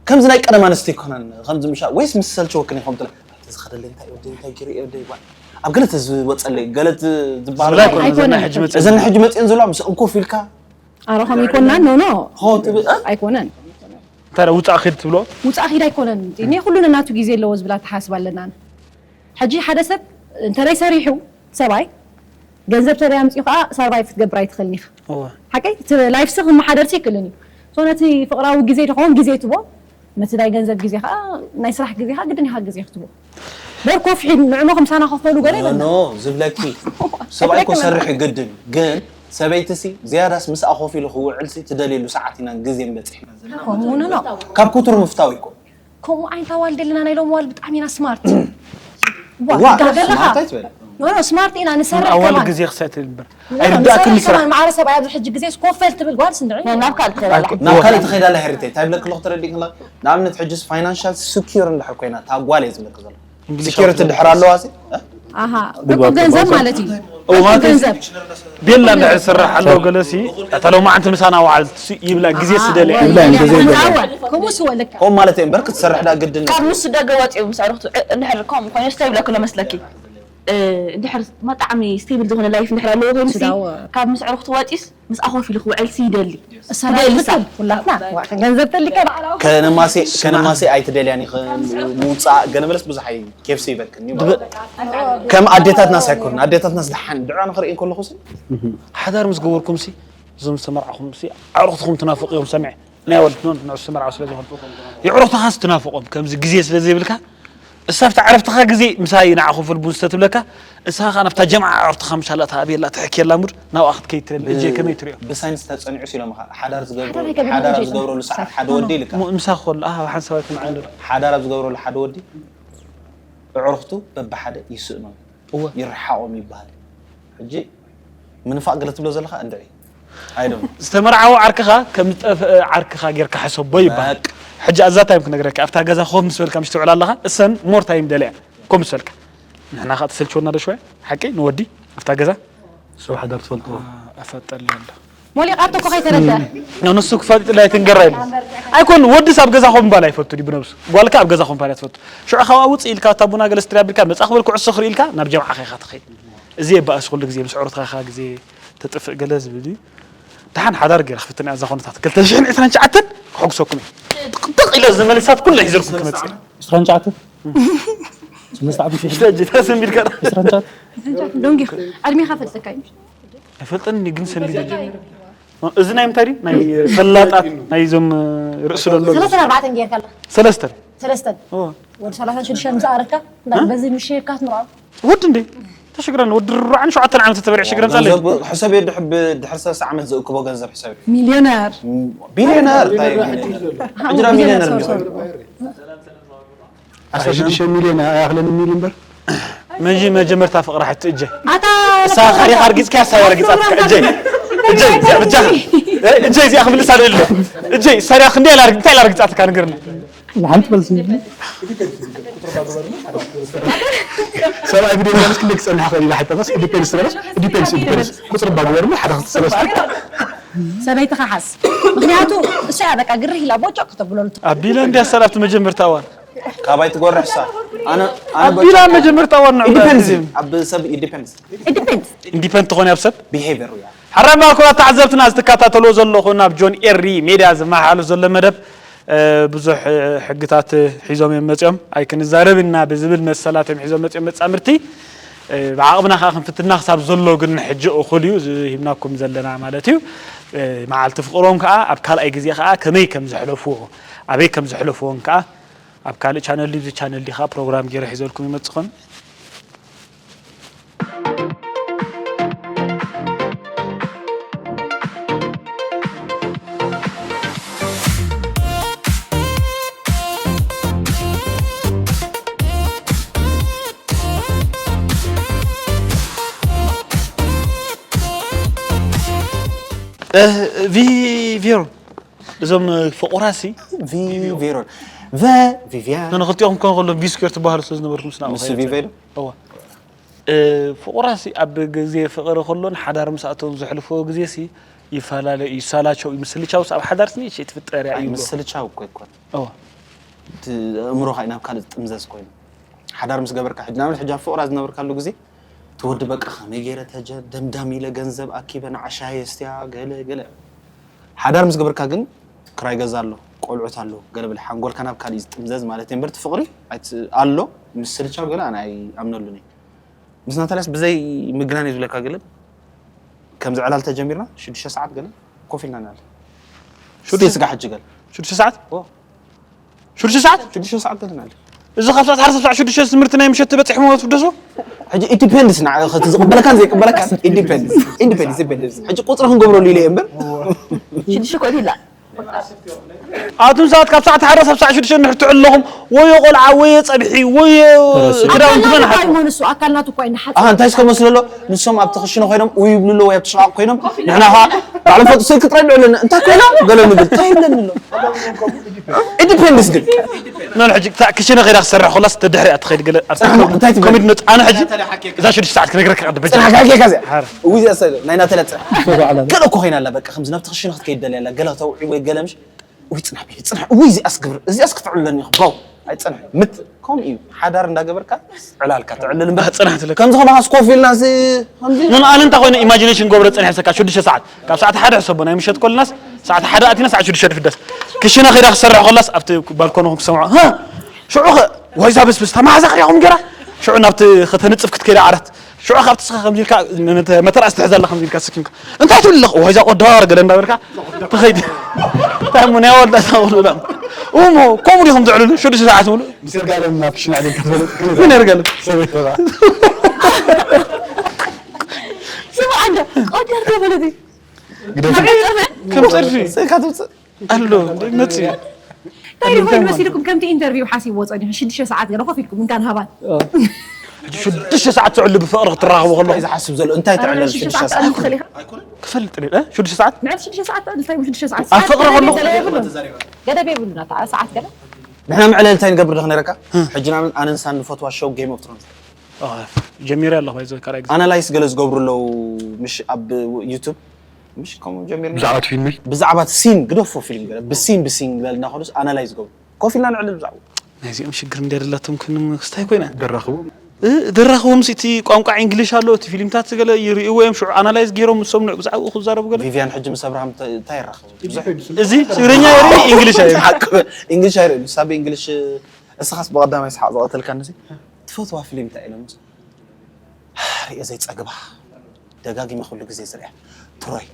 ከምዚ ናይ ቀደም ኣንስቲ ይኮነን፣ ከምዚ ምሻ-፣ ወይስ ምስ ሰልቸወክን ኢኹም ትለ-፣ ዝኸደለይ እንታይ ወደይ፣ እንታይ ገይሩ እየ ወደይ ጓል? ኣብ ገለ ተዝወጸለይ፣ ገለ ት-፣ ዝበሃሉ ዝብላ ኣይኮነን፣ እዘን ኣይኮነን። ሕጂ መጽ-፣ እዘን ሕጂ መጽኤን ዘለዋ ምስ እንኮፍ ኢልካ ኣረኾም ይኮናን፣ ኖ፣ ኖ። ሆ ትብል፣ እ? ኣይኮነን። እንታይ ደኣ ውጻእ ኺድ ትብሎ? ውጻእ ኺድ ኣይኮነን። እኔ ኩሉ ነናቱ ግዜ ኣለዎ ዝብል ኣተሓሳስባ ኣለና። ሕጂ ሓደ ሰብ እንተደይ ሰሪሑ፣ ሰብኣይ፣ ገንዘብ ተደይ ኣምጺኡ ኸኣ ሰርቫይቭ ክትገብር ኣይትኽእልን ኢኻ። እወ። ሓቀይ? እቲ ላይፍሲ ክመሓደርሲ ኣይክእልን እዩ። ሶ ነቲ ፍቕራዊ ግዜ ድኸውን ግዜ ትቦ፣ ነቲ ናይ ገንዘብ ግዜ ኸኣ፣ ናይ ስራሕ ግዜ ኸኣ ግድን ኢኻ ግዜ ክትቦ። በር ኮፍ ሒድ ንዕሞ ከምሳና ከፈሉ ገለ ኖ፣ ይበልና። ኖ፣ ዝብለኪ፣ ሰብኣይ እኮ ኣይኮነን። ሰርሕ ግድን፣ ግን ሰበይትሲ ዝያዳስ ምስኣ ኮፍ ኢሉ ክውዕልሲ ትደልየሉ ሰዓት ኢና ግዜን በጺሕና ዘለና። ከምኡ ውን ነው። ካብ ኩቱር ምፍታው ይኮን። ከምኡ ዓይነት ኣዋልድ ኣለና፣ ናይ ሎም ኣዋልድ ብጣዕሚ ኢና ስማርት። ዋ፣ ዋ፣ ትጋገ ኣለኻ። ስማርት ኣይትበል። ኖ፣ ኖ፣ ስማርት ኢና፣ ንሰርሕ ኣዋልድ ከማን። ግዜ ክሰትል እምበር። ኖ፣ ኖ፣ ኣይርዳእክን ንሰርሕ ስራሕ። ከማን፣ ማዕረ ሰብኣይ ኣብዚ ሕጂ ግዜ ኮፍ በል ትብል ጓል ስንድዒ። ናብ ካልእ ትኸይድ ኣላ። ናብ ካልእ ትኸይድ ኣላ፣ ሄሪተይ። እንታይ ብለኪ ኣለኹ ተረዲእክላ? ንኣብነት፣ ሕጅስ ፋይናንሻል ስኪር እንድሕር ኮይና፣ እታ ጓል እየ ዝብለኪ ዘለኹ። እንግሊሽ ሲኪሪቲ ኣውጥቶ። ድሕር ኣለዋ፣ እዚ? እ? ኣሃ፣ ብቁ ገንዘብ ማለት እዩ። እዎ፣ ብቁ ማለት ገንዘብ። ቤላ እንድሕር ዝሰርሕ ኣለዎ፣ ገለሲ፣ እታ ሎማዓንቲ ምሳና ውዓል ሲ-፣ ይብላ፣ ግዜ ኣሃ፣ ስደለ። እዎ፣ ይብላ፣ ይብላ፣ ግዜ ይብላ። ይብላ። ከምኡ ስወ ልካ። ከምኡ ማለት እዩ፣ እምበር ክትሰርሕ ዳ ግድን እዩ። ካብ ንሱ ደገ ወፂኡ ምስ ኣዕሩኽቱ፣ እ-፣ እንድሕር ከምኡ ኮይኑ፣ ስታይ ብለክሎ መስለኪ? እ፣ እንድሕር መጣዕሚ ስቴብል ዝኾነ ላይፍ እንድሕር ኣለዎ ኮይኑ ሲ፣ ስዳወ። ካብ ምስ ኣዕሩኽቱ ወፂስ፣ ምስ ኣኾፍ ኢሉ ክውዕል ሲ ይደሊ። እሰና ትደሊ ሳ። ትክክል፣ ኩላትና። ዋ፣ ገንዘብ ተሊካ ባዕላ። ከነማሴ፣ ከነማሴ ኣይትደልያን ኢኺ፣ ምውፃእ፣ ገለ መለስ ብዙሕ ኣይ-፣ ኬፍ ሲ ይበክን እዩ። ድበ-፣ ከም ኣዴታትናስ ኣይኮኑን። ኣዴታትናስ ደሓን ድዖ ንኽርኢ ከለኹ ሲ፣ ሓዳር ምስ ገበርኩም ሲ፣ እዞም ዝተመርዓኹም ሲ፣ ኣዕሩኽትኹም ትናፍቑ እዮም ሰምዐ። ናይ ወልድ ኖን ንዑ ዝተመርዓው ስለ ዝኾኑ። የዕሩኽትኻስ ትናፍቖም፣ ከምዚ ግዜ ስለ ዘይብልካ፣ እሳ ኣብቲ ዓረፍትኻ ግዜ ምሳይ ንዓ ኮፍ ብል ቡን ስተ ትብለካ፣ እሳ ኸኣ ናብታ ጀምዓ ኣዕሩኽትኻ ምሻላ እታ ኣቤላ ትሕክየላ ሙድ ናብኣ ክትከይድ ትደሊ። እጀ ብ-፣ ከመይ ትሪኦ? ብሳይንስ ተጸኒዑ ኢሎም ኸኣ ሓዳር ዝገብሩ-፣ ብሓደ ነገር ሓዳር ኣብ ይገብሩ። ዝገብረሉ ሰዓት ሓደ ወዲ ኢልካ። ሞ-፣ ምሳኻ ከሎ፣ ኣሃ፣ ሓንሳብ ኣይኮነ ዓንዱ። ሓዳር ኣብ ዝገብረሉ ሓደ ወዲ ኣዕሩኽቱ በብሓደ ይስእኖም፣ እወ። ይረሓቖም ይበሃል። ሕጂ ምንፋቕ ገለ ትብሎ ዘለኻ እንድዒ። I don't know። ዝተመርዓወ ዓርክኻ ከም ዝጠፍአ ዓርክኻ ጌርካ ሕሰቦ ይበሃል። በቃ። ሕጂ ኣዛ ታይም ክነግረካ፣ ኣብታ ገዛ ኮፍ ምስ በልካ ምሽ ትውዕል ኣለኻ፣ እሰን ሞር ታይም ደልያ። ኮፍ ምስ በልካ። ንሕና ኸኣ ተሰልችወና ዶ ሽወያ? ሓቂ ንወዲ ኣብታ ገዛ? ሰብ ሓዳር ትፈልጥዎ? ኣ-፣ ኣፈጠለ ኣሎ። ሞሊቓቶ እኮ ከይተረድአ። ኖ፣ ንሱ ክፋሊጥላ ኣይትንገራ ኢሉ። ኣይኮን፣ ወድስ ኣብ ገዛ ኮፍ ምባል ኣይፈቱ ድዩ ብነብሱ? ጓልካ ኣብ ገዛ ኮፍ ምባል እያ ትፈቱ። ሽዑ ካብኣ ውፅእ ኢልካ፣ እታ ቡና ገለ ስትሪ ኣቢልካ፣ መጻ ክብል ኩዕሶ ክርኢ ኢልካ፣ ናብ ጀምዓ ከይኻ ትኸይድ። እዚ የባእስ ኩሉ ግዜ፣ ምስ ኣዕሩኽትኻ ግዜ ተጥፍእ ገለ ዝብል እዩ። ደሓን ሓዳር ገይረ ክፍትን እያ እዛ ኩነታት። ክልተ ሽሕን ዕስራን ትሽዓተን ከሐጉሰኩም እየ። ጥቕጥቕ ኢለ ዝመልሳት ኩሉ ሒዘልኩም ክመጽእ እየ። ዕስራን ትሽዓተን? ሰለስተ ዓመት ይሽሕን? ሽለ እጅ ተሰንቢድካ። ዕስራን ትሽዓተን? ዶንጊ፣ ዕድሜኻ ፈልጠካ እዩ። ኣይፈልጠኒ ግን ሰንቢደ። እዚ ናይ ምንታይ ድዩ? ናይ ፈላጣት፣ ናይ እዞም ርእሲ ደሎ። ሰለስተን ኣርባዕተን ጌርካ ኣለኻ። ሰለስተን። ሰለስተን። ኦ። ወዲ ሰላሳን ሽዱሽተን ምስ ኣረካ፣ እንዳ በዚ ምሽ ሄድካ ትምርዖ። ወዲ እንዴ? ተሽግረን፣ ወዲ ርብዓን ሸውዓተን ዓመት ተበልዕ ሽግረን ጸለይ። ገንዘብ ሕሰብ የድሕ-፣ ብ-፣ ድሕሪ ሰለስተ ዓመት ዝእክቦ ገንዘብ ሕሰብ። ሚልዮነር። ም-፣ ቢልዮነር፣ እንታይ ሚልዮነር? ኣዎ፣ ሕጅራ ቢልዮነር፣ ሚልዮነር ሶሪ፣ ሶሪ። ሚልዮነር። ዓሰርተ ሽዱሽተ ሚልዮን ኣይኣኽለን ሚል እምበር። መጂ መጀመርታ ፍቕራ ሕቲ እጀ። ኣታ እሳ ካሪኻ ኣርጊጽካ፣ እሳ ኣርጊጻትካ። እጀ። እጀ፣ እዚኣ ብጃኻ። እ፣ እጀ፣ እዚኣ ክምልሳ ደሎ። እጀ፣ ሰሪያ ክንደይ ኣላ ኣርጊ-፣ እንታይ ኣላ ኣርጊጻትካ ንገርኒ። ሓንቲ መልሲ። ሰብኣይ ብደይ ማለት ክንደይ ክጸንሕ ክእል ኢላ ሕተታስ፣ ዲፔንድስ ትበለስ፣ ዲፔንድስ፣ ዲፔንድስ። ቁጽሪ እባ ግበርሉ፣ ሓደ ክልተ ሰለስተ። ሰበይትኻ ሓዝ። ምኽንያቱ እሳ እያ በቃ ግርህ ኢላ ቦጮ ከተብሎ ኣቢላ እንድያ ሰላፍቲ መጀመርታ እዋን። ካባይ ትጎርሕ እሳ። ኣነ፣ ኣነ ኣቢላ መጀመርታ ዋና it depends። ኣብ ሰብ it depends። It depends። ኢንዲፐንድ ትኾን ኣብ ሰብ? ቢሄቪየሩ እያ። ሓራይ ማርኮላ ተዓዘብትና፣ ዝትከታተልዎ ዘለኹም ኣብ ጆን ኤሪ ሜድያ ዝመሓላለፍ ዘሎ መደብ፣ እ፣ ብዙሕ፣ እ፣ ሕግታት ሒዞም እዮም መፂኦም። ኣይክንዛረብ ኢና ብዝብል መሰላት እዮም ሒዞም መፂኦም መፃምድቲ። ብዓቕምና ከዓ ክንፍትና ክሳብ ዘሎ ግን ሕጂ እኹል እዩ ዝሂብናኩም ዘለና ማለት እዩ። መዓልቲ ፍቕሮም ከዓ ኣብ ካልኣይ ግዜ ከዓ ከመይ ከም ዘሕለፍዎ ኣበይ ከም ዘሕለፍዎን ከዓ ኣብ ካልእ ቻነል ድዩ ቻነል ዲኻ ፕሮግራም ገይረ ሒዘልኩም ይመፅእ ኾን። ቪ ቬሮን እዞም ፍቑራሲ ቪ ቬሮን ቨ ቪቪያን ነንክልቲኦም ከም ከሎ ቪ ስኩዌር ትበሃሉ ስለ ዝነበርኩም ስና ምስ ቪ ቬሎ ፍቑራሲ ኣብ ግዜ ፍቕሪ ከሎን ሓዳር ምስ ኣተውን ዘሕልፍዎ ግዜ ሲ ይፈላለ እዩ ይሳላቸው እዩ ምስልቻውስ ኣብ ሓዳር ስኒ እሺ ትፍጠር እያ እዩ ምስልቻው እኮ ይኮን እዋ እቲ ኣእምሮኻ እዩ ናብ ካልእ ጥምዘዝ ኮይኑ ሓዳር ምስ ገበርካ ሕጂ ናብነት ሕጂ ኣብ ፍቕራ ዝነበርካሉ ግዜ እቲ ወዲ በቃ ከመይ ገይረ ተጀ ደምዳም ኢለ ገንዘብ ኣኪበ ንዓሻ የስትያ ገለ ገለ ሓዳር ምስ ገበርካ ግን ክራይ ገዛ ኣሎ ቆልዑት ኣሎ ገለ በለ ሓንጎልካ ናብ ካልእ እዩ ዝጥምዘዝ ማለት እዩ እምበር እቲ ፍቕሪ ኣይት- ኣሎ ምስልቻው ገለ ኣነ ኣይኣምነሉን እየ ምስ ናታልያስ ብዘይ ምግናን እዩ ዝብለካ ገለ ከምዚ ዕላል ተጀሚርና ሽዱሽተ ሰዓት ገለ ኮፍ ኢልና ንዕለ ሽዱሽተ ስጋ ሕጂ ገለ ሽዱሽተ ሰዓት ሽዱሽተ ሰዓት ሽዱሽተ ሰዓት ገለ ንዕለ እዚ ካብ ሰዓት ሓደ ሰብ ሰዓት ሽዱሽተ ትምህርቲ ናይ ምሸት በፂሕሞ ትፍደሱ ሕጂ it depends ንዓኻ እቲ ዝቕበለካን ዘይቅበለካን it depends it depends it depends ሕጂ ቁፅሪ ክንገብረሉ ኢለ እየ እምበር ሽዱሽተ ኮፍ ኢላ ኣቱም ሰባት ካብ ሰዓት ሓደ ሳብ ሰዓት ሽዱሽተ እንድሕር ትዕሉ ኣለኹም ወዮ ቆልዓ ወዮ ፀብሒ ወዮ ክዳውንቲ መን ሓ ኣካልና እኮ ኣይንሓፅብ ኣሃ እንታይ እስከ መስሎ ኣሎ ንሶም ኣብቲ ክሽነ ኮይኖም ውይ ይብሉ ኣለዉ ወይ ኣብቲ ሽቓቕ ኮይኖም ንሕና ኸዓ ባዕሎም ፈጡ ስልኪ ጥራይ ንዕለና እንታይ ኮይና ገለ ንብል እንታይ ይብለኒ ኣሎ it depends ግን ኖ ሕጂ ክሳዕ ክሽነ ከይዳ ክሰርሕ ኮላስ ተድሕሪኣ ትኸይድ ገለ ኣብ ጽናሕ እሞ እንታይ ትብል? ኮሜዲ ኖት ኣነ ሕጂ እዛ ሽዱሽተ ሰዓት ክነግረካ ቅድም ሕጂ ጽናሕ ጋር ጌካ እዚኣ ሓር። እውይ እዚኣ ሰለ ናይ ናተለ ጽናሕ ገለ እኮ ኮይና ኣላ በቃ ከምዚ ናብቲ ክሽነ ክትከይድ ደልያ ኣላ ገለ ተውዒ ወይ ገለ ምሽ ውይ ጽናሕ ብየ ጽናሕ እውይ እዚኣስ ግብር እዚኣስ ክትዕብለኒ ኢኹ ባው ኣይጽናሕ ምት ከምኡ እዩ ሓዳር እንዳገበርካ ዕላልካ ትዕልል እምበር ጽናሕ ትልካ። ከምዚ ከማኻስ ኮፍ ኢልና እዚ ከምዚ ኖ ኣነ እንታይ ኮይነ ኢማጂኔሽን ገብረ ጸኒሐ ሰካ ሽዱሽተ ሰዓት ካብ ሰዓት ሓደ ሕሰቦ ናይ ምሸት ኮልናስ ሰዓት ሓደ ኣቲና ሰዓት ሽዱሽተ ድፍደስ ክሽነ ከይዳ ክሰርሕ ኮላስ ኣብቲ ባልኮን ኹም ክሰምዖ ሃ ሽዑ ኸ ዋይዛ በስብስ ተማሓዛ ክሪኹም ገራ ሽዑ ናብቲ ከተንጽፍ ክትከይዳ ዓራት ሽዑ ካብቲ ስኻ ከምዚ ኢልካ መተርኣስ ትሕዛ ኣላ ከምዚ ኢልካ ስኪምካ እንታይ ትብል ኣለኹ ዋይዛ ቆዳር ገለ እንዳበልካ ትኸይድ እንታይ እሞ ናይ ኣወልዳ ሳውሉላ እሞ ከምኡ ዲኹም ትዕልሉ ሽዱሽተ ሰዓት ሙሉ ምስጋለም ናብ ክሽና ዓለም ክትበለጥ ምን ያርጋለም ሰበይተባ ስማ ኣንዳ ቆዳር ተበለቲ ከም ጸድፊ ሰይካ ትውጽእ ኣሎ መጽእ እንታይ ይኾን መሲልኩም ከምቲ ኢንተርቪው ሓሲብዎ ጸኒሑ ሽዱሽተ ሰዓት ገለ ኮፍ ኢልኩም እንካን ሃባን ሕጂ ሽዱሽተ ሰዓት ትዕሉ ብፍቕሪ ክትራኸቡ ከለኹ ዝሓስብ ዘሎ እንታይ ትዕለል ሽዱሽተ ሰዓት ክፈልጥ ደ ሽዱሽተ ሰዓት ንዕል ሽዱሽተ ሰዓት እንታይ ሽዱሽተ ሰዓት ኣብ ፍቕሪ ከለኹ ገደብ የብሉና ሰዓት ገለ ንሕና መዕለሊ እንታይ ንገብር ዶ ክነረካ ሕጂ ንኣብነት ኣነ ንሳን ንፈትዋ ሾው ጌም ኦፍ ትሮንስ ጀሚረ ኣለኹ ይዘ ካልኣይ ግዜ ኣናላይስ ገለ ዝገብሩ ኣለዉ ምሽ ኣብ ዩቱብ ምሽ ከምኡ ጀሚርና ብዛዕባ እቲ ፊልም ብዛዕባ እቲ ሲን ግደፎ ፊልም ገለ ብሲን ብሲን ዝበልና ከሉስ ኣናላይዝ ገብሩ ኮፍ ኢልና ንዕልል ብዛዕባ ናይዚኦም ሽግር እንድያ ደላቶም ክንክስታይ ኮይና ደራኽቦም ደራኽቦም እቲ ቋንቋ እንግሊሽ ኣሎ እቲ ፊልምታት ገለ ይርእይዎ እዮም ሽዑ ኣናላይዝ ገይሮም ምስ ሰምንዑ ብዛዕባኡ ክዛረቡ ገለ ቪቪያን ሕጂ ምስ ኣብርሃም እንታይ ይራኸቡ ብዙሕ እዚ ትግርኛ ይርኢ እንግሊሽ ኣይርኢ ሓቂ እንግሊሽ ኣይርኢ ንሳ ብእንግሊሽ እስኻስ ብቐዳማይ ስሓቕ ዝቐተልካኒ ትፈትዋ ፊልም እንታይ ኢሎምስ ርእየ ዘይጸግባ ደጋጊመ ኩሉ ግዜ ዝርእያ ትሮይ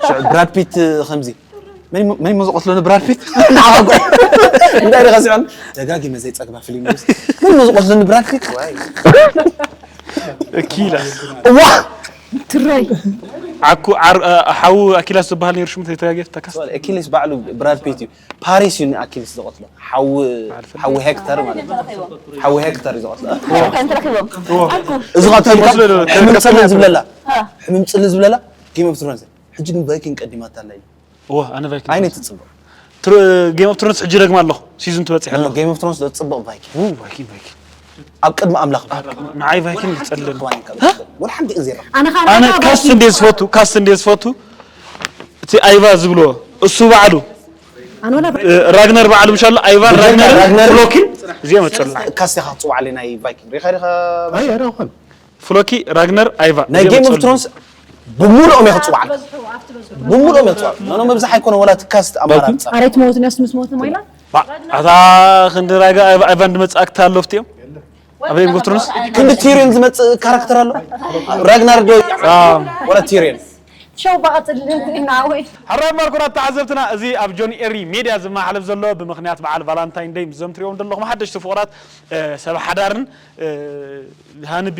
ሽዑ ብራድ ፒት ከምዚ መን እሞ ዝቐትሎ ንብራድ ፒት ንዓኻ እንታይ ዲኻ ስዕን ደጋጊመ ዘይጸግባ ፊልም ዩስ መን እሞ ዝቐትሎ ንብራድ ፒት ዋይ ኪላ እዋ ትሮይ ዓኩ ሓዉ ኣኪላስ ዝበሃል ነይሩ ሽሙ ተጋጌር ተካስ ኣኪሊስ ባዕሉ ብራድ ፒት እዩ ፓሪስ እዩ ንኣኪልስ ዝቐትሎ ሓዊ ሓዊ ሄክተር ማለት እዩ ሓዊ ሄክተር እዩ ዝቐትሎ እዚ ካብ እንታይ ኢልካ ሕምም ጽልል ዝብለላ ሕምም ጽልል ዝብለላ ጌም ኦፍ ትሮንስ ሕጂ ግን ቫይኪንግ ቀዲማታ ኣላ እዩ ዋ ኣነ ቫይኪንግ ኣይነ ትጽብቕ ጌም ኦፍ ትሮንስ ሕጂ ደግማ ኣለኹ ሲዝን ትበጽሕ ኣለኹ ጌም ኦፍ ትሮንስ ዘጽብቕ ቫይኪንግ ቫይኪንግ ቫይኪንግ ኣብ ቅድሚ ኣምላኽ ንዓይ ቫይኪንግ ዝጸልለኒ ወላ ሓንቲ እንዜራ ኣነ ካስት እንደ ዝፈቱ ካስት እንደ ዝፈቱ እቲ ኣይቫ ዝብልዎ እሱ ባዕሉ ራግነር ባዕሉ ምሻሎ ኣይቫን ራግነር ፍሎኪን እዚኦም መጸልና ካስት ኢኻ ትጽውዓለይ ናይ ቫይኪንግ ሪኻ ሪኻ ፍሎኪ ራግነር ኣይቫ ናይ ጌም ኦፍ ትሮንስ ብምሉኦም ኢኻ ትጽውዓል ብምሉኦም ኢኻ ትጽውዓል ኖኖ መብዛሕ ኣይኮነ ወላ እቲ ካስት ኣማራርጻ ኣረ ትመውት ነስ ምስ መውት ሞይላ ኣታ ክንዲ ራጋ ኣይቫን ድመጽእ ኣክታ ኣሎ ፍትዮም ኣብ Game of Thrones ክንዲ ቲሪዮን ዝመጽእ ካራክተር ኣሎ። ራግናር ዶ ወላ ቲሪዮን? ሸው ባቕጽል ኢና ወይ ሕራይ ማርኮና ተዓዘብትና፣ እዚ ኣብ ጆን ኤሪ ሜድያ ዝመሓለፍ ዘሎ ብምኽንያት በዓል ቫላንታይን ደይ፣ ምስዞም ትሪኦም ዘለኹም ሓደሽቲ ፍቑራት ሰብ ሓዳርን ሃንቢ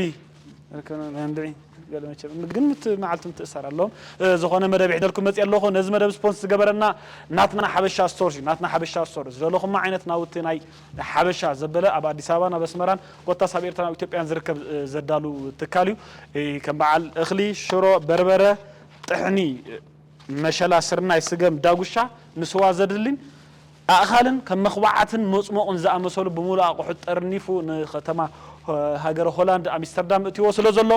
ርክብና ናይ እንድዒ ገለ መቸም ግምት መዓልቲ ምትእሳር ኣለዎም። ዝኾነ መደብ ይሕደልኩም መፅእ ኣለኹ። ነዚ መደብ ስፖንስ ዝገበረና ናትና ሓበሻ ስቶር እዩ። ናትና ሓበሻ ስቶር ዝደለኹም ዓይነት ናውቲ ናይ ሓበሻ ዘበለ ኣብ ኣዲስ ኣበባን ኣብ ኣስመራን ኮታስ ኣብ ኤርትራን ኣብ ኢትዮጵያን ዝርከብ ዘዳሉ ትካል እዩ። ከም በዓል እኽሊ፣ ሽሮ፣ በርበረ፣ ጥሕኒ፣ መሸላ፣ ስርናይ፣ ስገም፣ ዳጉሻ፣ ንስዋ ዘድሊን ኣእኻልን ከም መኽባዓትን መጽሞቕን ዝኣመሰሉ ብምሉእ ኣቑሑት ጠርኒፉ ንኸተማ ሃገረ ሆላንድ ኣምስተርዳም እትዎ ስለ ዘሎ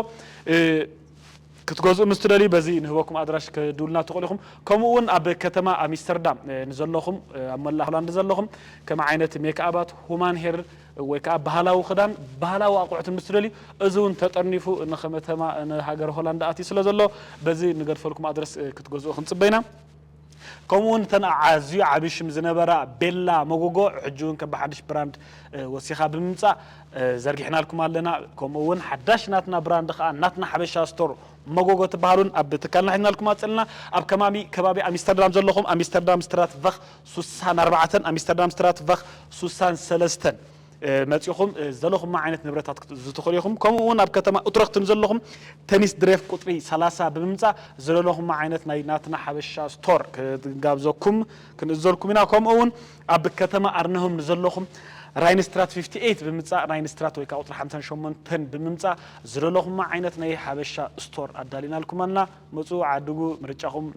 ክትገዝኡ ምስ ትደልዩ በዚ ንህበኩም ኣድራሽ ክድውልና ትኽእሉ ኢኹም። ከምኡ እውን ኣብ ከተማ ኣምስተርዳም ንዘለኹም ኣብ መላእ ሆላንድ ዘለኹም ከም ዓይነት ሜክኣባት፣ ሁማን ሄር ወይ ከዓ ባህላዊ ክዳን፣ ባህላዊ ኣቑሑት ምስ ትደልዩ እዚ እውን ተጠርኒፉ ንኸመተማ ንሃገር ሆላንድ ኣትዩ ስለ ዘሎ በዚ ንገድፈልኩም ኣድረስ ክትገዝኡ ክንፅበ ኢና። ከምኡ እውን እተን ኣዝዩ ዓብዪ ሽም ዝነበራ ቤላ መጎጎ ሕጂ እውን ከም ብሓድሽ ብራንድ ወሲኻ ብምምፃእ ዘርጊሕናልኩም ኣለና። ከምኡ እውን ሓዳሽ ናትና ብራንድ ከዓ ናትና ሓበሻ ስቶር መጎጎ ትበሃሉን ኣብ ትካልና ሒዝናልኩም ኣፅልና ኣብ ከማሚ ከባቢ ኣምስተርዳም ዘለኹም ኣምስተርዳም ስትራትቨኽ ሱሳን ኣርባዕተን ኣምስተርዳም ስትራትቨኽ ሱሳን ሰለስተን መፂኹም ዝደለኹም ዓይነት ንብረታት ክትእዝዙ ትኽእሉ ኢኹም። ከምኡ እውን ኣብ ከተማ ኡትረኽት ንዘለኹም ተኒስ ድሬፍ ቁፅሪ ሰላሳ ብምምፃእ ዝደለኹም ዓይነት ናይ ናትና ሓበሻ ስቶር ክንጋብዘኩም ክንእዘልኩም ኢና። ከምኡ እውን ኣብ ከተማ ኣርነሆም ንዘለኹም ራይንስትራት ፊፍቲ ኤይት ብምምፃእ ራይንስትራት ወይ ከዓ ቁፅሪ ሓምሳን ሸሞንተን ብምምፃእ ዝደለኹም ዓይነት ናይ ሓበሻ ስቶር ኣዳሊናልኩም ኣለና። መፁ ዓድጉ ምርጫኹም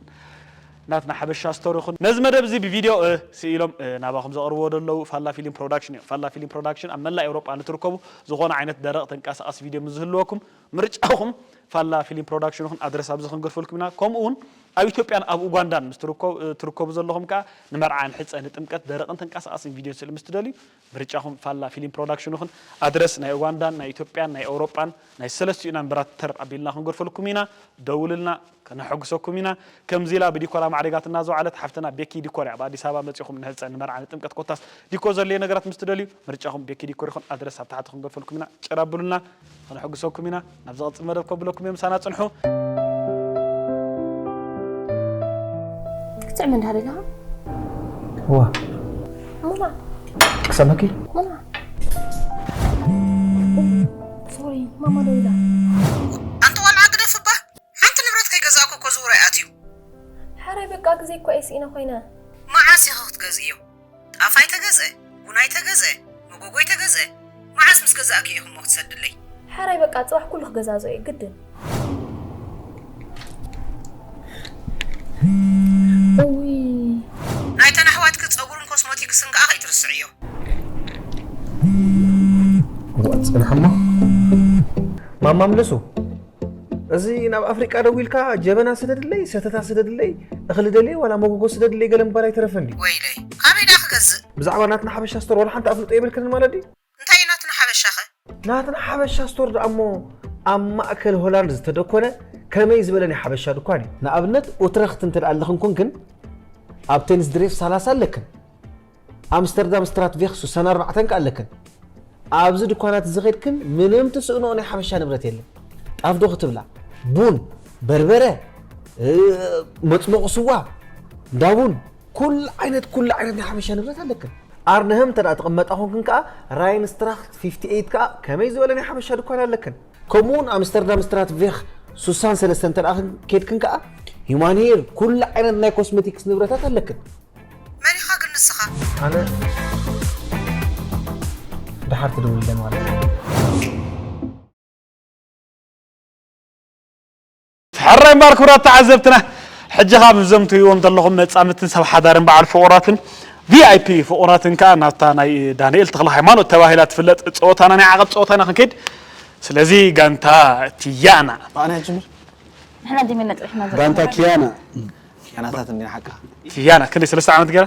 ናትና ሓበሻ ስቶር ይኹን። ነዚ መደብ እዚ ብቪድዮ ስኢሎም ናባኹም ዘቕርብዎ ዘለዉ ፋላ ፊልም ፕሮዳክሽን እዮም። ፋላ ፊልም ፕሮዳክሽን ኣብ መላእ ኤውሮጳ ንትርከቡ ዝኾነ ዓይነት ደረቕ ተንቀሳቓሲ ቪድዮ ምስ ዝህልወኩም ምርጫኹም ፋላ ፊልም ፕሮዳክሽን ይኹን። ኣድረስ ኣብዚ ክንገድፈልኩም ኢና። ከምኡ እውን ኣብ ኢትዮጵያን ኣብ ኡጋንዳን ምስ ትርከቡ ዘለኹም ከዓ ንመርዓ፣ ንሕፀ፣ ንጥምቀት ደረቕን ተንቀሳቓስን ቪድዮ ስእሊ ምስ ትደልዩ ምርጫኹም ፋላ ፊልም ፕሮዳክሽን ይኹን። ኣድረስ ናይ ኡጋንዳን ናይ ኢትዮጵያን ናይ ኤውሮጳን ናይ ሰለስቲኡና ብራተር ኣቢልና ክንገድፈልኩም ኢና። ደውልልና ከነሐጉሰኩም ኢና። ከምዚ ኢላ ብዲኮራ ማዕሪጋት እናዘውዓለት ሓፍትና ቤኪ ዲኮር እያ። ኣብ ኣዲስ ኣበባ መፂኹም ንሕፀ ንመርዓ ንጥምቀት ኮታስ ዲኮር ዘድልየ ነገራት ምስ ትደልዩ ምርጫኹም ቤኪ ዲኮር ይኹን። ኣድረስ ኣብ ታሕቲ ክንገድፈልኩም ኢና። ጭር ኣብሉልና ከነሐጉሰኩም ኢና። ናብ ዝቐፅል መደብ ከብለኩም እዮም ምሳና ፅንሑ። ክትዕም እንዳደለኻ ዋ ሙና ክሰመኪ ሙና ሶሪ ማማ ደው ኢላ ኣንቲ ቆልዓ ግደፍባ ሓንቲ ንብረት ከይገዛእኩ እኮ ዝውራይ ኣትዩ ሓራይ በቃ ግዜ እኮ እየ ስኢነ ኮይነ መዓስ ኢኺ ክትገዝእዮ ጣፋይ ተገዝአ ቡናይ ተገዝአ መጎጎይ ተገዝአ መዓስ ምስ ገዛእኪ ኢኹሞ ክትሰድለይ ሓራይ በቃ ፅባሕ ኩሉ ክገዛዞ እየ ግድን እውይ ናይተን ኣሕዋትኪ ፀጉርን ኮስሞቲክስን ከዓ ከይትርስዕዮ ጽንሕሞ ማማ ምልሱ እዚ ናብ ኣፍሪቃ ደዊልካ ጀበና ስደድለይ ሰተታ ስደድለይ እኽሊ ደልየ ዋላ መጎጎ ስደድለይ ገለ ምባል ኣይተረፈን ድዩ ወይለይ ካበይ ዳ ክገዝእ ብዛዕባ ናትና ሓበሻ ስቶር ዋላ ሓንቲ ኣፍልጦ የብልክንን ማለት ድዩ እንታይ እዩ ናትና ሓበሻ ኸ ናትና ሓበሻ ስቶር ደኣ እሞ ኣብ ማእከል ሆላንድ ዝተደኮነ ከመይ ዝበለ ናይ ሓበሻ ድኳን እዩ ንኣብነት ኡትረኽት እንተ ደኣ ኣለኽን ኮንክን ኣብ ቴንስ ድሬፍ ሰላሳ ኣለክን ኣምስተርዳም ስትራትቬክ ሱሳን ኣርባዕተን ከኣ ኣለክን ኣብዚ ድኳናት እዚ ኸድክን ምንም ትስእንኦ ናይ ሓበሻ ንብረት የለን ጣፍ ዶ ክትብላ ቡን በርበረ መፅሞቕ ስዋ እንዳቡን ኩሉ ዓይነት ኩሉ ዓይነት ናይ ሓበሻ ንብረት ኣለክን ኣርነህም እንተ ትቕመጣ ኮንክን ከኣ ራይንስትራክት ፊፍቲ ኤይት ከኣ ከመይ ዝበለ ናይ ሓበሻ ድኳን ኣለክን ከምኡውን ኣምስተርዳም ስትራትቬክ ሱሳን ሰለስተ እንተ ኬድክን ከኣ ሂማን ሄር ኩሉ ዓይነት ናይ ኮስሜቲክስ ንብረታት ኣለክን መን ኢኻ ግን ንስኻ ኣነ ድሓር ትደውልለ ማለት እዩ ሕራይ እምበኣር ክቡራት ተዓዘብትና ሕጂ ካብ እዞም ትሪእዎም ዘለኹም መጻምድትን ሰብ ሓዳርን በዓል ፍቑራትን ቪኣይፒ ፍቑራትን ከዓ ናብታ ናይ ዳንኤል ተኽለ ሃይማኖት ተባሂላ ትፍለጥ ፀወታና ናይ ዓቐብ ፀወታና ክንከይድ ስለዚ ጋንታ ቲያና ብኣና ጅምር ንሕና ጀሚርና ፀኒሕና ዘለና ጋንታ ኪያና ኪያናታት እንዲና ሓቃ ቲያና ክንደይ ሰለስተ ዓመት ገይራ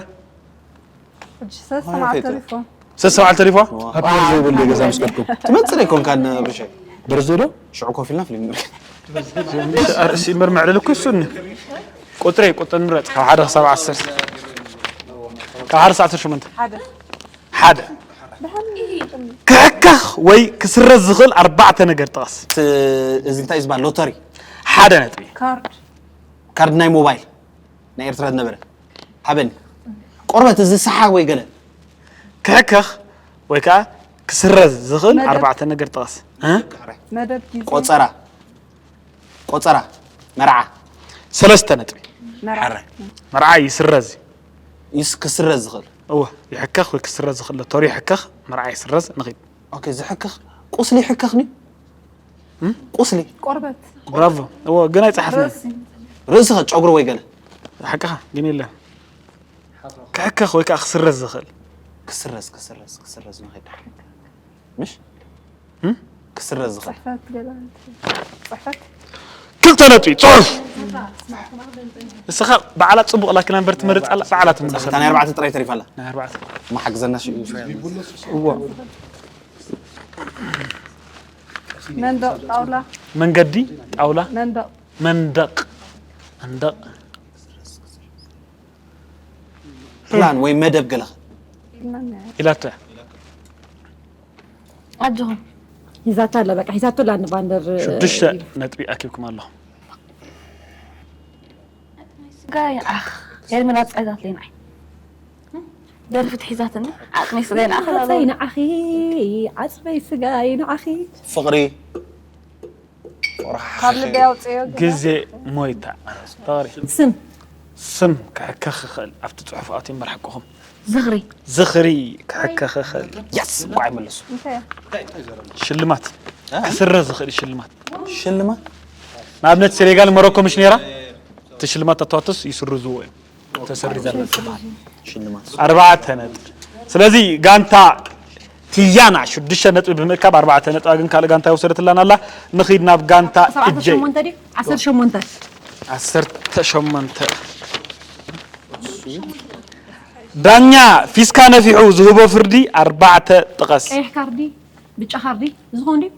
ሰለስተ መዓልቲ ተሪፎም ሰለስተ መዓልቲ ተሪፎ ሃፒ በርዝደይ በሉ ገዛ ምስ ከድኩም ትመፅእ ዶ ይኮንካ ብርሸ በርዝደይ ዶ ሽዑ ኮፍ ኢልና ፍሊም ንርኢ ርእሲ ምርምዕ ልኩ ይሱኒ ቁጥሪ ቁጥሪ ንረፅ ካብ ሓደ ክሳብ ዓሰርተ ካብ ሓደ ክሳብ ዓሰርተ ሸሞንተ ሓደ ሓደ። ክሕከኽ ወይ ክስረዝ ዝኽእል ኣርባዕተ ነገር ጥቐስ። እዚ እንታይ ዝበሃል ሎተሪ? ሓደ ነጥቢ። ካርድ ካርድ ናይ ሞባይል ናይ ኤርትራ ዝነበረ ሃበኒ። ቆርበት እዚ ሰሓ ወይ ገለ ክሕከኽ ወይ ከዓ ክስረዝ ዝኽእል ኣርባዕተ ነገር ጥቐስ። መደብ ጊዜ ቆፀራ ቆፀራ መርዓ ሰለስተ ነጥቢ። መርዓ ሓራይ መርዓ ይስረዝ እዩ። ይስ ክስረዝ ዝኽእል እወ ይሕከኽ ወይ ክስረዝ ዝኽእል ሎተሪ ይሕከኽ፣ መርዓ ይስረዝ። ንኺድ። ኦኬ ዝሕክኽ ቁስሊ ይሕከኽኒ ቁስሊ ቆርበት ብራቮ። እወ ግን ኣይፀሓፍና። ርእሲ ርእስኸ ጨጉሪ ወይ ገለ ሓቅኻ ግን የለን። ክሕከኽ ወይ ከዓ ክስረዝ ዝኽእል ክስረዝ ክስረዝ ክስረዝ ንኸይድ ምሽ ክስረዝ ዝኽእል ጽሕፈት ገለ ጽሕፈት ክልተ ነጥቢ። ፅሑፍ እስኻ ባዕላ ፅቡቕ ላኪ ናምበር ትመርፅ ኣላ። ባዕላ ትምልሰ እታ ናይ ኣርባዕተ ጥራይ ተሪፋ ኣላ ናይ ኣርባዕተ። መሓግዘና ሽኡ እዎ መንደቕ ጣውላ መንገዲ ጣውላ መንደቕ መንደቕ መንደቕ ፕላን ወይ መደብ ገለኸ ኢልና ንያ ኢላቶ። ኣጆኹም ሂዛታ ኣለ በቃ ሂዛቶ ላንባንደር ሽዱሽተ ነጥቢ ኣኪብኩም ኣለኹም። ጋይ ኣኽ የልመና ጻይዛት ለይናይ ደርፊ ትሒዛትኒ ዓጽመይ ስጋይ ንኣኻ ዓፀይ ንዓኺ ዓፅመይ ስጋይ ንዓኺ ፍቕሪ ካብ ልበይ ኣውፅዮ ግን ግዜ ሞይታ። ፍቕሪ ስም ስም ክሕከኽ ይኽእል ኣብቲ ፅሑፍ ኣትዩ እምበር ሓቅኹም። ዝኽሪ ዝኽሪ ክሕከኽ ይኽእል። የስ እኳ ኣይመለሱ እንታይ ሽልማት ክስረዝ ዝኽእል ሽልማት ሽልማት ንኣብነት ሴኔጋል ሞሮኮ ምሽ ነይራ እቲ ሽልማት ተተዋትስ ይስርዝዎ እዮም። ተሰሪዛ ሽልማት ኣርባዕተ ነጥቢ። ስለዚ ጋንታ ቲያና ሽዱሽተ ነጥቢ ብምእካብ ኣርባዕተ ነጥባ ግን ካልእ ጋንታ ይወሰደትላን ኣላ። ንኺድ ናብ ጋንታ ዓሰርተ እጀይ ሸሞንተ ድዩ ዓሰርተ ሸሞንተ ዓሰርተ ሸሞንተ። ዳኛ ፊስካ ነፊሑ ዝህቦ ፍርዲ ኣርባዕተ ጥቀስ። ቀይሕ ካርዲ ብጫ ካርዲ ዝኾን ድዩ